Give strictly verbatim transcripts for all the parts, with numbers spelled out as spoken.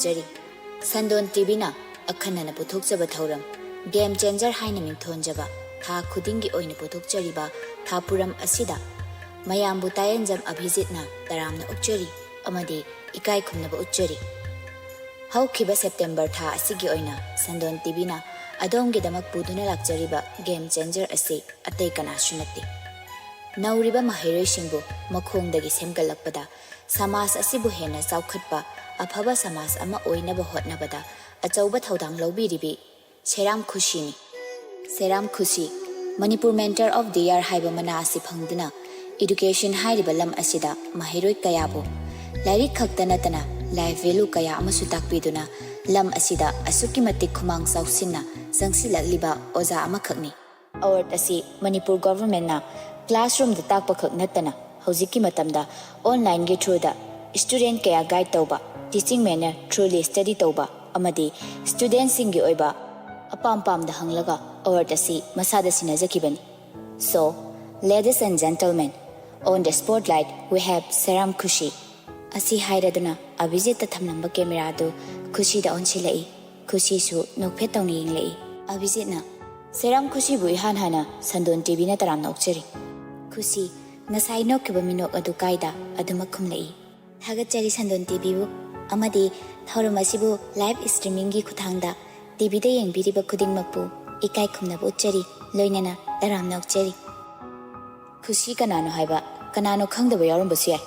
ꯆꯔꯤ꯫ ꯁꯟꯗꯣꯟ ꯇꯤꯚꯤꯅ ꯑꯈꯟꯅꯅ ꯄꯨꯊꯣꯛꯆꯕ ꯊꯧꯔꯝ ꯒꯦꯝ ꯆꯦꯟꯖꯔ ꯍꯥꯏꯅ ꯃꯤꯡꯊꯣꯟꯖꯕ ꯊꯥ ꯈꯨꯗꯤꯡꯒꯤ ꯑꯣꯏꯅ ꯄꯨꯊꯣꯛꯆꯔꯤꯕ ꯊꯥꯄꯨꯔꯝ ꯑꯁꯤꯗ ꯃꯌꯥꯝꯕꯨ ꯇꯥꯌꯦꯟꯖꯝ ꯑꯚꯤꯖꯤꯠꯅ ꯇꯔꯥꯝꯅ ꯑꯣꯛꯆꯔꯤ ꯑꯃꯗꯤ ꯏꯀꯥꯏ ꯈꯨꯝꯅꯕ ꯎꯠꯆꯔꯤ꯫ ꯍꯧꯈꯤꯕ ꯁꯦꯞꯇꯦꯝꯕꯔ ꯊꯥ ꯑꯁꯤꯒꯤ ꯑꯣꯏꯅ ꯁꯟꯗꯣꯟ ꯇꯤꯚꯤꯅ ꯑꯗꯣꯝꯒꯤꯗꯃꯛ ꯄꯨꯗꯨꯅ ꯂꯥꯛꯆꯔꯤꯕ ꯒꯦꯝ ꯆꯦꯟꯖꯔ ꯑꯁꯤ ꯑꯇꯩ ꯀꯅꯥꯁꯨ ꯅꯠꯇꯦ꯫ ꯅꯧꯔꯤꯕ ꯃꯍꯩꯔꯣꯏꯁꯤꯡꯕꯨ ꯃꯈꯣꯡꯗꯒꯤ ꯁꯦꯝꯒꯠꯂꯛꯄꯗ ꯁꯃꯥꯖ ꯑꯁꯤꯕꯨ ꯍꯦꯟꯅ ꯆꯥꯎꯈꯠꯄ ꯑꯐꯕ ꯁꯃꯥꯖ ꯑꯃ ꯑꯣꯏꯅꯕ ꯍꯣꯠꯅꯕꯗ ꯑꯆꯧꯕ ꯊꯧꯗꯥꯡ ꯂꯧꯕꯤꯔꯤꯕꯤ ꯁꯦꯔꯥꯝ ꯈꯨꯁꯤꯅꯤ꯫ ꯁꯦꯔꯥꯝ ꯈꯨꯁꯤ, Manipur Mentor of the Year ꯍꯥꯏꯕ ꯃꯅꯥ ꯑꯁꯤ ꯐꯪꯗꯨꯅ ꯏꯗꯨꯀꯦꯁꯟ ꯍꯥꯏꯔꯤꯕ ꯂꯝ ꯑꯁꯤꯗ ꯃꯍꯩꯔꯣꯏ ꯀꯌꯥꯕꯨ ꯂꯥꯏꯔꯤꯛ ꯈꯛꯇ ꯅꯠꯇꯅ ꯂꯥꯏꯐ ꯚꯦꯂꯨ ꯀꯌꯥ ꯑꯃꯁꯨ ꯇꯥꯛꯄꯤꯗꯨꯅ ꯂꯝ ꯑꯁꯤꯗ ꯑꯁꯨꯛꯀꯤ ꯃꯇꯤꯛ ꯈꯨꯃꯥꯡ ꯆꯥꯎꯁꯤꯟꯅ ꯆꯪꯁꯤꯜꯂꯛꯂꯤꯕ ꯑꯣꯖꯥ ꯑꯃꯈꯛꯅꯤ꯫ ꯑꯦꯋꯥꯔꯗ ꯑꯁꯤ ꯃꯅꯤꯄꯨꯔ ꯒꯣꯚꯔꯟꯃꯦꯟꯠꯅ ꯀ꯭ꯂꯥꯁꯔꯨꯝꯗ ꯇꯥꯛꯄꯈꯛ ꯅꯠꯇꯅ ꯍꯧꯖꯤꯛꯀꯤ ꯃꯇꯝꯗ ꯑꯣꯟꯂꯥꯏꯟꯒꯤ ꯊ꯭ꯔꯨꯗ ꯁ꯭ꯇꯨꯗꯦꯟꯠ ꯀꯌꯥ ꯒꯥꯏꯗ ꯇꯧꯕ, teaching manner through study ꯇꯧꯕ ꯑꯃꯗꯤ ꯁ꯭ꯇꯨꯗꯦꯟꯠꯁꯤꯡꯒꯤ ꯑꯣꯏꯕ ꯑꯄꯥꯝ ꯄꯥꯝꯗ ꯍꯪꯂꯒ ꯑꯦꯋꯥꯔꯗ ꯑꯁꯤ ꯃꯁꯥꯗ ꯁꯤꯟꯅꯖꯈꯤꯕꯅꯤ꯫ So, ladies and gentlemen, on the spotlight we have ꯁꯦꯔꯥꯝ ꯈꯨꯁꯤ꯫ ꯑꯁꯤ ꯍꯥꯏꯔꯗꯨꯅ ꯑꯚꯤꯖꯤꯠꯇ ꯊꯝꯂꯝꯕ ꯀꯦꯃꯦꯔꯥ ꯑꯗꯨ ꯈꯨꯁꯤꯗ ꯑꯣꯟꯁꯤꯜꯂꯛꯏ꯫ ꯈꯨꯁꯤꯁꯨ ꯅꯣꯛꯐꯦꯠ ꯇꯧꯅ ꯌꯦꯡꯂꯛꯏ꯫ ꯑꯚꯤꯖꯤꯠꯅ, "ꯁꯦꯔꯥꯝ ꯈꯨꯁꯤꯕꯨ ꯏꯍꯥꯟ ꯍꯥꯟꯅ ꯁꯟꯗꯣꯟ ꯇꯤꯚꯤꯅ ꯇꯔꯥꯝꯅ ꯑꯣꯛꯆꯔꯤ꯫" ꯈꯨꯁꯤ, ꯉꯁꯥꯏ ꯅꯣꯛꯈꯤꯕ ꯃꯤꯅꯣꯛ ꯑꯗꯨ ꯀꯥꯏꯗ ꯑꯗꯨꯃꯛ ꯈꯨꯝꯂꯛꯏ꯫ ꯊꯥꯒꯠꯆꯔꯤ ꯁꯟꯗꯣꯟ ꯇꯤꯚꯤꯕꯨ, ꯑꯃꯗꯤ ꯊꯧꯔꯝ ꯑꯁꯤꯕꯨ ꯂꯥꯏꯚ ꯁ꯭ꯇ꯭ꯔꯤꯃꯤꯡꯒꯤ ꯈꯨꯠꯊꯥꯡꯗ ꯇꯤꯚꯤꯗ ꯌꯦꯡꯕꯤꯔꯤꯕ ꯈꯨꯗꯤꯡꯃꯛꯄꯨ ꯏꯀꯥꯏ ꯈꯨꯝꯅꯕ ꯎꯠꯆꯔꯤ, ꯂꯣꯏꯅꯅ ꯇꯔꯥꯝꯅ ꯑꯣꯛꯆꯔꯤ꯫ ꯈꯨꯁꯤ ꯀꯅꯥꯅꯣ ꯍꯥꯏꯕ ꯀꯅꯥꯅꯣ ꯈꯪꯗꯕ ꯌꯥꯎꯔꯝꯕꯁꯨ ꯌꯥꯏ꯫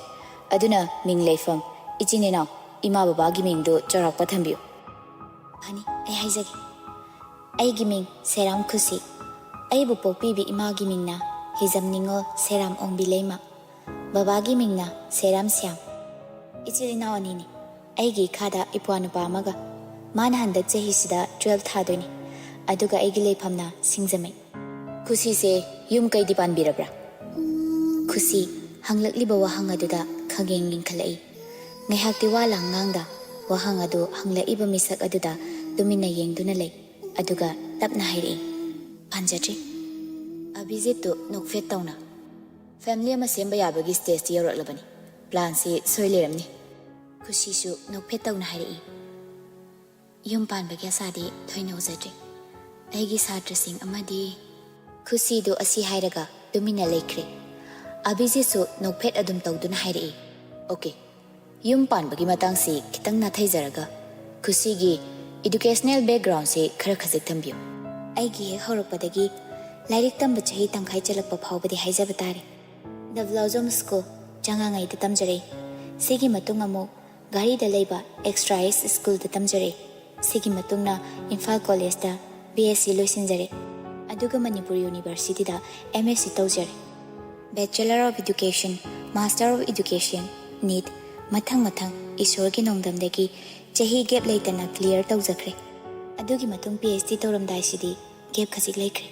ꯑꯗꯨꯅ ꯃꯤꯡ ꯂꯩꯐꯝ, ꯏꯆꯤꯟ ꯏꯅꯥꯎ, ꯏꯃꯥ ꯕꯕꯥꯒꯤ ꯃꯤꯡꯗꯨ ꯆꯥꯎꯔꯥꯛꯄ ꯊꯝꯕꯤꯌꯨ꯫ ꯐꯅꯤ, ꯑꯩ ꯍꯥꯏꯖꯒꯦ꯫ ꯑꯩꯒꯤ ꯃꯤꯡ ꯁꯦꯔꯥꯝ ꯈꯨꯁꯤ꯫ ꯑꯩꯕꯨ ꯄꯣꯛꯄꯤꯕꯤ ꯏꯃꯥꯒꯤ ꯃꯤꯡꯅ ꯍꯤꯖꯝ ꯅꯤꯉꯣꯜ ꯁꯦꯔꯥꯝ ꯑꯣꯡꯕꯤ ꯂꯩꯃ꯫ ꯕꯕꯥꯒꯤ ꯃꯤꯡꯅ ꯁꯦꯔꯥꯝ ꯁ꯭ꯌꯥꯝ꯫ ꯏꯆꯤꯜ ꯏꯅꯥꯎ ꯑꯅꯤꯅꯤ꯫ ꯑꯩꯒꯤ ꯏꯈꯥꯗ ꯏꯄ꯭ꯋꯥ ꯅꯨꯄꯥ ꯑꯃꯒ꯫ ꯃꯥꯅ ꯍꯟꯗꯛ ꯆꯍꯤꯁꯤꯗ ꯇꯨꯋꯦꯜꯐ ꯊꯥꯗꯣꯏꯅꯤ꯫ ꯑꯗꯨꯒ ꯑꯩꯒꯤ ꯂꯩꯐꯝꯅ ꯁꯤꯡꯖꯃꯩ꯫ ꯈꯨꯁꯤꯁꯦ ꯌꯨꯝ ꯀꯩꯗꯤ ꯄꯥꯟꯕꯤꯔꯕ꯭ꯔꯥ? ꯈꯨꯁꯤ, ꯍꯪꯂꯛꯂꯤꯕ ꯋꯥꯍꯪ ꯑꯗꯨꯗ ꯈꯪꯌꯦꯡ ꯌꯦꯡꯈꯠꯂꯛꯏ꯫ ꯉꯥꯏꯍꯥꯛꯇꯤ ꯋꯥ ꯂꯥꯡ ꯉꯥꯡꯗ ꯋꯥꯍꯪ ꯑꯗꯨ ꯍꯪꯂꯛꯏꯕ ꯃꯤꯁꯛ ꯑꯗꯨꯗ ꯇꯨꯃꯤꯟꯅ ꯌꯦꯡꯗꯨꯅ ꯂꯩ꯫ ꯑꯗꯨꯒ ꯇꯞꯅ ꯍꯥꯏꯔꯛꯏ, "ꯄꯥꯟꯖꯗ꯭ꯔꯤ꯫" ꯑꯚꯤꯖꯤꯠꯇꯨ ꯅꯣꯛꯐꯦꯠ ꯇꯧꯅ, "ꯐꯦꯃꯤꯂꯤ ꯑꯃ ꯁꯦꯝꯕ ꯌꯥꯕꯒꯤ ꯁ꯭ꯇꯦꯖꯇꯤ ꯌꯧꯔꯛꯂꯕꯅꯤ꯫ ꯄ꯭ꯂꯥꯟꯁꯤ ꯁꯣꯏ ꯂꯩꯔꯝꯅꯤ꯫" ꯈꯨꯁꯤꯁꯨ ꯅꯣꯛꯐꯦꯠ ꯇꯧꯅ ꯍꯥꯏꯔꯛꯏ, ꯌꯨꯝ ꯄꯥꯟꯕꯒꯤ ꯑꯁꯥꯗꯤ ꯊꯣꯏꯅ ꯎꯖꯗ꯭ꯔꯦ꯫ ꯑꯩꯒꯤ ꯁꯥꯇ꯭ꯔꯁꯤꯡ ꯑꯃꯗꯤ ꯈꯨꯁꯤꯗꯨ ꯑꯁꯤ ꯍꯥꯏꯔꯒ ꯇꯨꯃꯤꯟꯅ ꯂꯩꯈ꯭ꯔꯦ꯫ ꯑꯕꯤꯖꯤꯠꯁꯨ ꯅꯣꯛꯐꯦꯠ ꯑꯗꯨꯝ ꯇꯧꯗꯨꯅ ꯍꯥꯏꯔꯛꯏ, "ꯑꯣꯀꯦ, ꯌꯨꯝ ꯄꯥꯟꯕꯒꯤ ꯃꯇꯥꯡꯁꯤ ꯈꯤꯇꯪ ꯅꯥꯊꯩꯖꯔꯒ ꯈꯨꯁꯤꯒꯤ educational backgroundꯁꯤ ꯈꯔ ꯈꯖꯤꯛ ꯊꯝꯕꯤꯌꯨ꯫" ꯑꯩꯒꯤ ꯍꯦꯛ ꯍꯧꯔꯛꯄꯗꯒꯤ ꯂꯥꯏꯔꯤꯛ ꯇꯝꯕ ꯆꯍꯤ ꯇꯪꯈꯥꯏ ꯆꯜꯂꯛꯄ ꯐꯥꯎꯕꯗꯤ ꯍꯥꯏꯖꯕ ꯇꯥꯔꯦ꯫ ꯗꯕ꯭ꯂꯥꯎꯖꯝ ꯁ꯭ꯀꯨꯜ, ꯆꯉꯥꯉꯩꯗ ꯇꯝꯖꯔꯛꯏ꯫ ꯁꯤꯒꯤ ꯃꯇꯨꯡ ꯑꯃꯨꯛ ꯘꯥꯔꯤꯗ ꯂꯩꯕ ꯑꯦꯛꯁꯇ꯭ꯔꯥ ꯑꯦꯖ ꯁ꯭ꯀꯨꯜꯗ ꯇꯝꯖꯔꯛꯏ꯫ ꯁꯤꯒꯤ ꯃꯇꯨꯡꯅ ꯏꯝꯐꯥꯜ ꯀꯣꯂꯦꯖꯇ ꯕꯤ ꯑꯦꯁ ꯁꯤ ꯂꯣꯏꯁꯤꯟꯖꯔꯦ꯫ ꯑꯗꯨꯒ ꯃꯅꯤꯄꯨꯔ ꯌꯨꯅꯤꯚꯔꯁꯤꯇꯤꯗ ꯑꯦꯝ ꯑꯦꯁ ꯁꯤ ꯇꯧꯖꯔꯦ꯫ Bachelor of Education, Master of Education, ꯅꯤꯠ, ꯃꯊꯪ ꯃꯊꯪ ꯏꯁꯣꯔꯒꯤ ꯅꯣꯡꯗꯝꯗꯒꯤ ꯆꯍꯤ ꯒꯦꯞ ꯂꯩꯇꯅ ꯀ꯭ꯂꯤꯌꯔ ꯇꯧꯖꯈ꯭ꯔꯦ꯫ ꯑꯗꯨꯒꯤ ꯃꯇꯨꯡ ꯄꯤ ꯑꯩꯆ ꯗꯤ ꯇꯧꯔꯝꯗꯥꯏꯁꯤꯗꯤ ꯒꯦꯞ ꯈꯖꯤꯛ ꯂꯩꯈ꯭ꯔꯦ꯫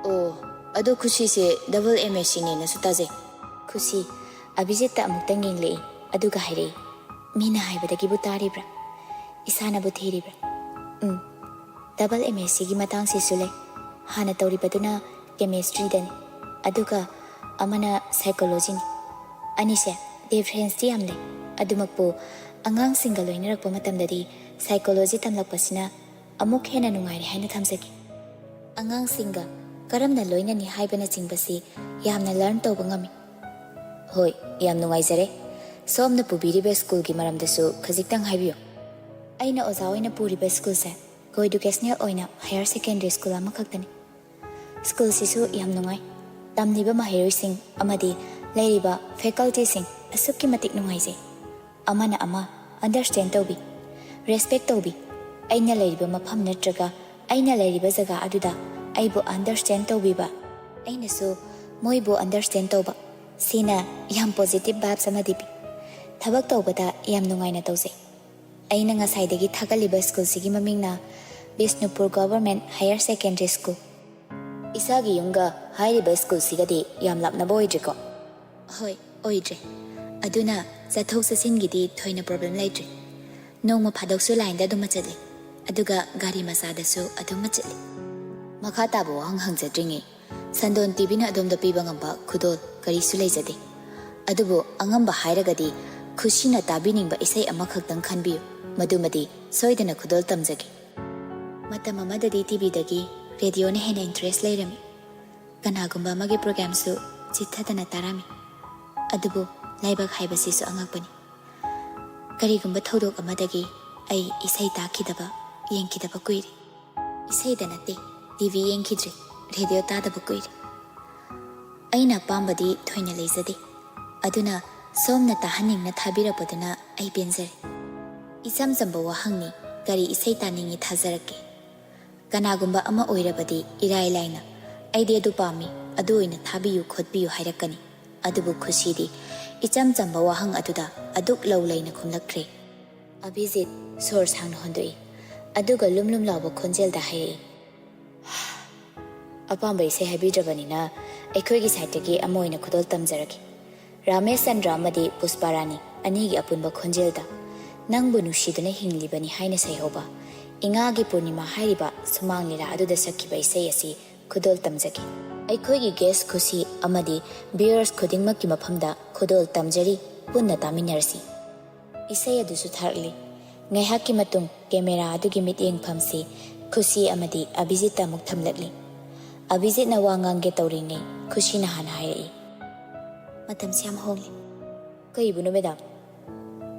ꯑꯣ, ꯑꯗꯣ ꯈꯨꯁꯤꯁꯦ ꯗꯕꯜ ꯑꯦꯝ ꯑꯦꯁ ꯁꯤꯅꯦꯅꯁꯨ ꯇꯥꯖꯩ꯫ ꯈꯨꯁꯤ ꯑꯕꯤꯖꯤꯠꯇ ꯑꯃꯨꯛꯇꯪ ꯌꯦꯡꯂꯛꯏ, ꯑꯗꯨꯒ ꯍꯥꯏꯔꯛꯏ, "ꯃꯤꯅ ꯍꯥꯏꯕꯗꯒꯤꯕꯨ ꯇꯥꯔꯤꯕ꯭ꯔꯥ? ꯏꯁꯥꯅꯕꯨ ꯊꯤꯔꯤꯕ꯭ꯔꯥ?" ꯎꯝ, ꯗꯕꯜ ꯑꯦꯝ ꯑꯦꯁ ꯁꯤꯒꯤ ꯃꯇꯥꯡꯁꯤꯁꯨ ꯂꯩ꯫ ꯍꯥꯟꯅ ꯇꯧꯔꯤꯕꯗꯨꯅ ꯀꯦꯃꯦꯁꯇ꯭ꯔꯤꯗꯅꯤ, ꯑꯗꯨꯒ ꯑꯃꯅ ꯁꯥꯏꯀꯣꯂꯣꯖꯤꯅꯤ꯫ ꯑꯅꯤꯁꯦ ꯗꯤꯐ꯭ꯔꯦꯟꯁꯇꯤ ꯌꯥꯝ ꯂꯩ꯫ ꯑꯗꯨꯃꯛꯄꯨ ꯑꯉꯥꯡꯁꯤꯡꯒ ꯂꯣꯏꯅꯔꯛꯄ ꯃꯇꯝꯗꯗꯤ ꯁꯥꯏꯀꯣꯂꯣꯖꯤ ꯇꯝꯂꯛꯄꯁꯤꯅ ꯑꯃꯨꯛ ꯍꯦꯟꯅ ꯅꯨꯡꯉꯥꯏꯔꯦ ꯍꯥꯏꯅ ꯊꯝꯖꯒꯦ꯫ ꯑꯉꯥꯡꯁꯤꯡꯒ ꯀꯔꯝꯅ ꯂꯣꯏꯅꯅꯤ ꯍꯥꯏꯕꯅꯆꯤꯡꯕꯁꯤ ꯌꯥꯝꯅ ꯂꯔꯟ ꯇꯧꯕ ꯉꯝꯃꯤ꯫ ꯍꯣꯏ, ꯌꯥꯝ ꯅꯨꯡꯉꯥꯏꯖꯔꯦ꯫ ꯁꯣꯝꯅ ꯄꯨꯕꯤꯔꯤꯕ ꯁ꯭ꯀꯨꯜꯒꯤ ꯃꯔꯝꯗꯁꯨ ꯈꯖꯤꯛꯇꯪ ꯍꯥꯏꯕꯤꯌꯨ꯫ ꯑꯩꯅ ꯑꯣꯖꯥ ꯑꯣꯏꯅ ꯄꯨꯔꯤꯕ ꯁ꯭ꯀꯨꯜꯁꯦ ꯀꯣ ꯏꯗꯨꯀꯦꯁꯅꯦꯜ ꯑꯣꯏꯅ ꯍꯥꯌꯔ ꯁꯦꯀꯦꯟꯗꯔꯤ ꯁ꯭ꯀꯨꯜ ꯑꯃꯈꯛꯇꯅꯤ꯫ ꯁ꯭ꯀꯨꯜꯁꯤꯁꯨ ꯌꯥꯝ ꯅꯨꯡꯉꯥꯏ꯫ ꯇꯝꯂꯤꯕ ꯃꯍꯩꯔꯣꯏꯁꯤꯡ ꯑꯃꯗꯤ ꯂꯩꯔꯤꯕ ꯐꯦꯀꯜꯇꯤꯁꯤꯡ ꯑꯁꯨꯛꯀꯤ ꯃꯇꯤꯛ ꯅꯨꯡꯉꯥꯏꯖꯩ꯫ ꯑꯃꯅ ꯑꯃ ꯑꯟꯗꯔꯁ꯭ꯇꯦꯟ ꯇꯧꯕꯤ, ꯔꯦꯁꯄꯦꯛ ꯇꯧꯕꯤ꯫ ꯑꯩꯅ ꯂꯩꯔꯤꯕ ꯃꯐꯝ ꯅꯠꯇ꯭ꯔꯒ ꯑꯩꯅ ꯂꯩꯔꯤꯕ ꯖꯒꯥ ꯑꯗꯨꯗ ꯑꯩꯕꯨ ꯑꯟꯗꯔꯁ꯭ꯇꯦꯟ ꯇꯧꯕꯤꯕ, ꯑꯩꯅꯁꯨ ꯃꯣꯏꯕꯨ ꯑꯟꯗꯔꯁ꯭ꯇꯦꯟ ꯇꯧꯕ, ꯁꯤꯅ ꯌꯥꯝ ꯄꯣꯖꯤꯇꯤꯚ ꯚꯥꯏꯕꯁ ꯑꯃꯗꯤ ꯄꯤ꯫ ꯊꯕꯛ ꯇꯧꯕꯗ ꯌꯥꯝ ꯅꯨꯡꯉꯥꯏꯅ ꯇꯧꯖꯩ꯫ ꯑꯩꯅ ꯉꯁꯥꯏꯗꯒꯤ ꯊꯥꯒꯠꯂꯤꯕ ꯁ꯭ꯀꯨꯜꯁꯤꯒꯤ ꯃꯃꯤꯡꯅ Bishnupur government higher secondary school. ꯏꯁꯥꯒꯤ ꯌꯨꯝꯒ ꯍꯥꯏꯔꯤꯕ ꯁ꯭ꯀꯨꯜꯁꯤꯒꯗꯤ ꯌꯥꯝ ꯂꯥꯞꯅꯕ ꯑꯣꯏꯗ꯭ꯔꯤꯀꯣ? ꯍꯣꯏ, ꯑꯣꯏꯗ꯭ꯔꯦ꯫ ꯑꯗꯨꯅ ꯆꯠꯊꯣꯛ ꯆꯠꯁꯤꯟꯒꯤꯗꯤ ꯊꯣꯏꯅ ꯄ꯭ꯔꯣꯕ꯭ꯂꯦꯝ ꯂꯩꯇ꯭ꯔꯦ꯫ ꯅꯣꯡꯃ ꯐꯥꯗꯣꯛꯁꯨ ꯂꯥꯏꯟꯗ ꯑꯗꯨꯝ ꯆꯠꯂꯤ, ꯑꯗꯨꯒ ꯒꯥꯔꯤ ꯃꯆꯥꯗꯁꯨ ꯑꯗꯨꯝ ꯆꯠꯂꯤ꯫ ꯃꯈꯥ ꯇꯥꯕ ꯋꯥꯍꯪ ꯍꯪꯖꯗ꯭ꯔꯤꯉꯩ, ꯁꯟꯗꯣꯟ ꯇꯤꯚꯤꯅ ꯑꯗꯣꯝꯗ ꯄꯤꯕ ꯉꯝꯕ ꯈꯨꯗꯣꯜ ꯀꯔꯤꯁꯨ ꯂꯩꯖꯗꯦ꯫ ꯑꯗꯨꯕꯨ ꯑꯉꯝꯕ ꯍꯥꯏꯔꯒꯗꯤ ꯈꯨꯁꯤꯅ ꯇꯥꯕꯤꯅꯤꯡꯕ ꯏꯁꯩ ꯑꯃꯈꯛꯇꯪ ꯈꯟꯕꯤꯌꯨ꯫ ꯃꯗꯨꯃꯗꯤ ꯁꯣꯏꯗꯅ ꯈꯨꯗꯣꯜ ꯇꯝꯖꯒꯦ꯫ ꯃꯇꯝ ꯑꯃꯗꯗꯤ ꯇꯤꯚꯤꯗꯒꯤ ꯔꯦꯗꯤꯑꯣꯅ ꯍꯦꯟꯅ ꯏꯟꯇꯔꯦꯁ ꯂꯩꯔꯝꯃꯤ꯫ ꯀꯅꯥꯒꯨꯝꯕ ꯑꯃꯒꯤ ꯄ꯭ꯔꯣꯒ꯭ꯔꯥꯝꯁꯨ ꯆꯤꯠꯊꯗꯅ ꯇꯥꯔꯝꯃꯤ꯫ ꯑꯗꯨꯕꯨ ꯂꯥꯏꯕꯛ ꯍꯥꯏꯕꯁꯤꯁꯨ ꯑꯉꯛꯄꯅꯤ꯫ ꯀꯔꯤꯒꯨꯝꯕ ꯊꯧꯗꯣꯛ ꯑꯃꯗꯒꯤ ꯑꯩ ꯏꯁꯩ ꯇꯥꯈꯤꯗꯕ, ꯌꯦꯡꯈꯤꯗꯕ ꯀꯨꯏꯔꯦ꯫ ꯏꯁꯩꯗ ꯅꯠꯇꯦ, ꯇꯤꯚꯤ ꯌꯦꯡꯈꯤꯗ꯭ꯔꯦ, ꯔꯦꯗꯤꯑꯣ ꯇꯥꯗꯕ ꯀꯨꯏꯔꯦ꯫ ꯑꯩꯅ ꯑꯄꯥꯝꯕꯗꯤ ꯊꯣꯏꯅ ꯂꯩꯖꯗꯦ, ꯑꯗꯨꯅ ꯁꯣꯝꯅ ꯇꯥꯍꯟꯅꯤꯡꯅ ꯊꯥꯕꯤꯔꯛꯄꯗꯨꯅ ꯑꯩ ꯄꯦꯟꯖꯔꯦ꯫ ꯏꯆꯝ ꯆꯝꯕ ꯋꯥꯍꯪꯅꯤ, ꯀꯔꯤ ꯏꯁꯩ ꯇꯥꯅꯤꯡꯏ ꯊꯥꯖꯔꯛꯀꯦ꯫ ꯀꯅꯥꯒꯨꯝꯕ ꯑꯃ ꯑꯣꯏꯔꯕꯗꯤ ꯏꯔꯥꯏ ꯂꯥꯏꯅ "ꯑꯩꯗꯤ ꯑꯗꯨ ꯄꯥꯝꯃꯤ, ꯑꯗꯨ ꯑꯣꯏꯅ ꯊꯥꯕꯤꯌꯨ ꯈꯣꯠꯄꯤꯌꯨ" ꯍꯥꯏꯔꯛꯀꯅꯤ꯫ ꯑꯗꯨꯕꯨ ꯈꯨꯁꯤꯗꯤ ꯏꯆꯝ ꯆꯝꯕ ꯋꯥꯍꯪ ꯑꯗꯨꯗ ꯑꯗꯨꯛ ꯂꯧ ꯂꯩꯅ ꯈꯨꯝꯂꯛꯈ꯭ꯔꯦ꯫ ꯑꯚꯤꯖꯤꯠ ꯁꯣꯔ ꯁꯥꯡꯅ ꯍꯣꯟꯗꯣꯛꯏ, ꯑꯗꯨꯒ ꯂꯨꯝ ꯂꯨꯝ ꯂꯥꯎꯕ ꯈꯣꯟꯖꯦꯜꯗ ꯍꯥꯏꯔꯛꯏ, "ꯑꯄꯥꯝꯕ ꯏꯁꯩ ꯍꯥꯏꯕꯤꯗ꯭ꯔꯕꯅꯤꯅ ꯑꯩꯈꯣꯏꯒꯤ ꯁꯥꯏꯠꯇꯒꯤ ꯑꯃ ꯑꯣꯏꯅ ꯈꯨꯗꯣꯜ ꯇꯝꯖꯔꯒꯦ꯫ ꯔꯥꯃꯦꯁ ꯆꯟꯗ꯭ꯔ ꯑꯃꯗꯤ ꯄꯨꯁꯄꯥ ꯔꯥꯅꯤ ꯑꯅꯤꯒꯤ ꯑꯄꯨꯟꯕ ꯈꯣꯟꯖꯦꯜꯗ ꯅꯪꯕꯨ ꯅꯨꯡꯁꯤꯗꯨꯅ ꯍꯤꯡꯂꯤꯕꯅꯤ" ꯍꯥꯏꯅ ꯁꯩꯍꯧꯕ ꯏꯉꯥꯒꯤ ꯄꯨꯔꯅꯤꯃꯥ ꯍꯥꯏꯔꯤꯕ ꯁꯨꯃꯥꯡ ꯂꯤꯂꯥ ꯑꯗꯨꯗ ꯁꯛꯈꯤꯕ ꯏꯁꯩ ꯑꯁꯤ ꯈꯨꯗꯣꯜ ꯇꯝꯖꯒꯦ꯫ ꯑꯩꯈꯣꯏꯒꯤ ꯒꯦꯁ ꯈꯨꯁꯤ ꯑꯃꯗꯤ ꯚꯤꯌꯔꯁ ꯈꯨꯗꯤꯡꯃꯛꯀꯤ ꯃꯐꯝꯗ ꯈꯨꯗꯣꯜ ꯇꯝꯖꯔꯤ, ꯄꯨꯟꯅ ꯇꯥꯃꯤꯟꯅꯔꯁꯤ꯫ ꯏꯁꯩ ꯑꯗꯨꯁꯨ ꯊꯥꯔꯛꯂꯤ꯫ ꯉꯥꯏꯍꯥꯛꯀꯤ ꯃꯇꯨꯡ ꯀꯦꯃꯦꯔꯥ ꯑꯗꯨꯒꯤ ꯃꯤꯠꯌꯦꯡꯐꯝꯁꯤ ꯈꯨꯁꯤ ꯑꯃꯗꯤ ꯑꯚꯤꯖꯤꯠꯇ ꯑꯃꯨꯛ ꯊꯝꯂꯛꯂꯤ꯫ ꯑꯚꯤꯖꯤꯠꯅ ꯋꯥ ꯉꯥꯡꯒꯦ ꯇꯧꯔꯤꯉꯩ ꯈꯨꯁꯤꯅ ꯍꯥꯟꯅ ꯍꯥꯏꯔꯛꯏ, "ꯃꯇꯝꯁꯤ ꯌꯥꯝ ꯍꯣꯡꯂꯤ꯫" "ꯀꯩꯕꯨꯅꯣ ꯃꯦꯗꯥꯝ?"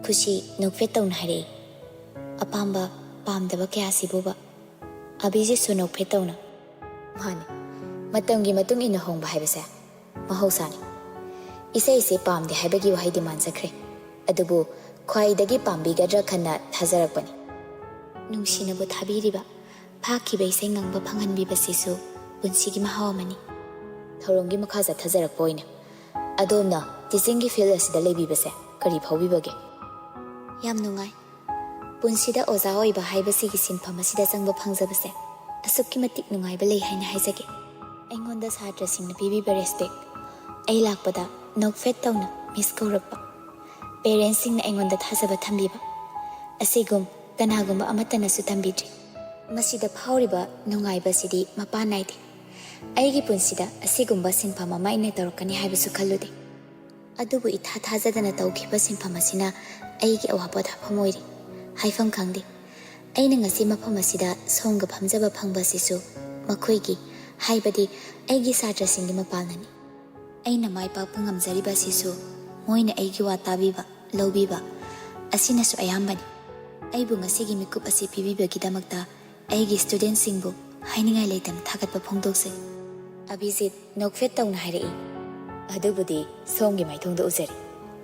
ꯈꯨꯁꯤ ꯅꯣꯛꯐꯦꯠ ꯇꯧꯅ ꯍꯥꯏꯔꯛꯏ, "ꯑꯄꯥꯝꯕ ꯄꯥꯝꯗꯕ ꯀꯌꯥꯁꯤꯕꯨꯕ?" ꯑꯚꯤꯖꯤꯠꯁꯨ ꯅꯣꯛꯐꯦꯠ ꯇꯧꯅ, "ꯃꯥꯅꯤ, ꯃꯇꯝꯒꯤ ꯃꯇꯨꯡ ꯏꯟꯅ ꯍꯣꯡꯕ ꯍꯥꯏꯕꯁꯦ ꯃꯍꯧꯁꯥꯅꯤ꯫ ꯏꯁꯩꯁꯦ ꯄꯥꯝꯗꯦ ꯍꯥꯏꯕꯒꯤ ꯋꯥꯍꯩꯗꯤ ꯃꯥꯟꯖꯈ꯭ꯔꯦ, ꯑꯗꯨꯕꯨ ꯈ꯭ꯋꯥꯏꯗꯒꯤ ꯄꯥꯝꯕꯤꯒꯗ꯭ꯔꯥ ꯈꯟꯅ ꯊꯥꯖꯔꯛꯄꯅꯤ꯫" ꯅꯨꯡꯁꯤꯅꯕꯨ ꯊꯥꯕꯤꯔꯤꯕ, ꯐꯥꯈꯤꯕ ꯏꯁꯩ ꯉꯪꯕ ꯐꯪꯍꯟꯕꯤꯕꯁꯤꯁꯨ ꯄꯨꯟꯁꯤꯒꯤ ꯃꯍꯥꯎ ꯑꯃꯅꯤ꯫ ꯊꯧꯔꯝꯒꯤ ꯃꯈꯥ ꯆꯠꯊꯖꯔꯛꯄ ꯑꯣꯏꯅ, ꯑꯗꯣꯝꯅ ꯇꯤꯆꯤꯡꯒꯤ ꯐꯤꯜꯗ ꯑꯁꯤꯗ ꯂꯩꯕꯤꯕꯁꯦ ꯀꯔꯤ ꯐꯥꯎꯕꯤꯕꯒꯦ? ꯌꯥꯝ ꯅꯨꯡꯉꯥꯏ꯫ ꯄꯨꯟꯁꯤꯗ ꯑꯣꯖꯥ ꯑꯣꯏꯕ ꯍꯥꯏꯕꯁꯤꯒꯤ ꯁꯤꯟꯐꯝ ꯑꯁꯤꯗ ꯆꯪꯕ ꯐꯪꯖꯕꯁꯦ ꯑꯁꯨꯛꯀꯤ ꯃꯇꯤꯛ ꯅꯨꯡꯉꯥꯏꯕ ꯂꯩ ꯍꯥꯏꯅ ꯍꯥꯏꯖꯒꯦ꯫ ꯑꯩꯉꯣꯟꯗ ꯁꯥꯇ꯭ꯔꯁꯤꯡꯅ ꯄꯤꯕꯤꯕ ꯔꯦꯁꯄꯦꯛ, ꯑꯩ ꯂꯥꯛꯄꯗ ꯅꯣꯛꯐꯦꯠ ꯇꯧꯅ ꯃꯤꯁ ꯀꯧꯔꯛꯄ, ꯄꯦꯔꯦꯟꯁꯁꯤꯡꯅ ꯑꯩꯉꯣꯟꯗ ꯊꯥꯖꯕ ꯊꯝꯕꯤꯕ, ꯑꯁꯤꯒꯨꯝ ꯀꯅꯥꯒꯨꯝꯕ ꯑꯃꯠꯇꯅꯁꯨ ꯊꯝꯕꯤꯗ꯭ꯔꯤ꯫ ꯃꯁꯤꯗ ꯐꯥꯎꯔꯤꯕ ꯅꯨꯡꯉꯥꯏꯕꯁꯤꯗꯤ ꯃꯄꯥꯟ ꯅꯥꯏꯗꯦ꯫ ꯑꯩꯒꯤ ꯄꯨꯟꯁꯤꯗ ꯑꯁꯤꯒꯨꯝꯕ ꯁꯤꯟꯐꯝ ꯑꯃ ꯑꯩꯅ ꯇꯧꯔꯛꯀꯅꯤ ꯍꯥꯏꯕꯁꯨ ꯈꯜꯂꯨꯗꯦ꯫ ꯑꯗꯨꯕꯨ ꯏꯊꯥ ꯊꯥꯖꯗꯅ ꯇꯧꯈꯤꯕ ꯁꯤꯟꯐꯝ ꯑꯁꯤꯅ ꯑꯩꯒꯤ ꯑꯋꯥ ꯄꯣꯊꯥꯐꯝ ꯑꯣꯏꯔꯤ꯫ ꯍꯥꯏꯐꯝ ꯈꯪꯗꯦ꯫ ꯑꯩꯅ ꯉꯁꯤ ꯃꯐꯝ ꯑꯁꯤꯗ ꯁꯣꯝꯒ ꯐꯝꯖꯕ ꯐꯪꯕ ꯑꯁꯤꯁꯨ ꯃꯈꯣꯏꯒꯤ, ꯍꯥꯏꯕꯗꯤ ꯑꯩꯒꯤ ꯁꯥꯇ꯭ꯔꯁꯤꯡꯒꯤ ꯃꯄꯥꯜꯅꯅꯤ꯫ ꯑꯩꯅ ꯃꯥꯏ ꯄꯥꯛꯄ ꯉꯝꯖꯔꯤꯕ ꯑꯁꯤꯁꯨ ꯃꯣꯏꯅ ꯑꯩꯒꯤ ꯋꯥ ꯇꯥꯕꯤꯕ, ꯂꯧꯕꯤꯕ ꯑꯁꯤꯅꯁꯨ ꯑꯌꯥꯝꯕꯅꯤ꯫ ꯑꯩꯕꯨ ꯉꯁꯤꯒꯤ ꯃꯤꯀꯨꯞ ꯑꯁꯤ ꯄꯤꯕꯤꯕꯒꯤꯗꯃꯛꯇ ꯑꯩꯒꯤ ꯁ꯭ꯇꯨꯗꯦꯟꯠꯁꯤꯡꯕꯨ ꯍꯥꯏꯅꯤꯡꯉꯥꯏ ꯂꯩꯇꯅ ꯊꯥꯒꯠꯄ ꯐꯣꯡꯗꯣꯛꯆꯩ꯫ ꯑꯚꯤꯖꯤꯠ ꯅꯣꯛꯐꯦꯠ ꯇꯧꯅ ꯍꯥꯏꯔꯛꯏ, "ꯑꯗꯨꯕꯨꯗꯤ ꯁꯣꯝꯒꯤ ꯃꯥꯏꯊꯣꯡꯗ ꯎꯖꯔꯦ,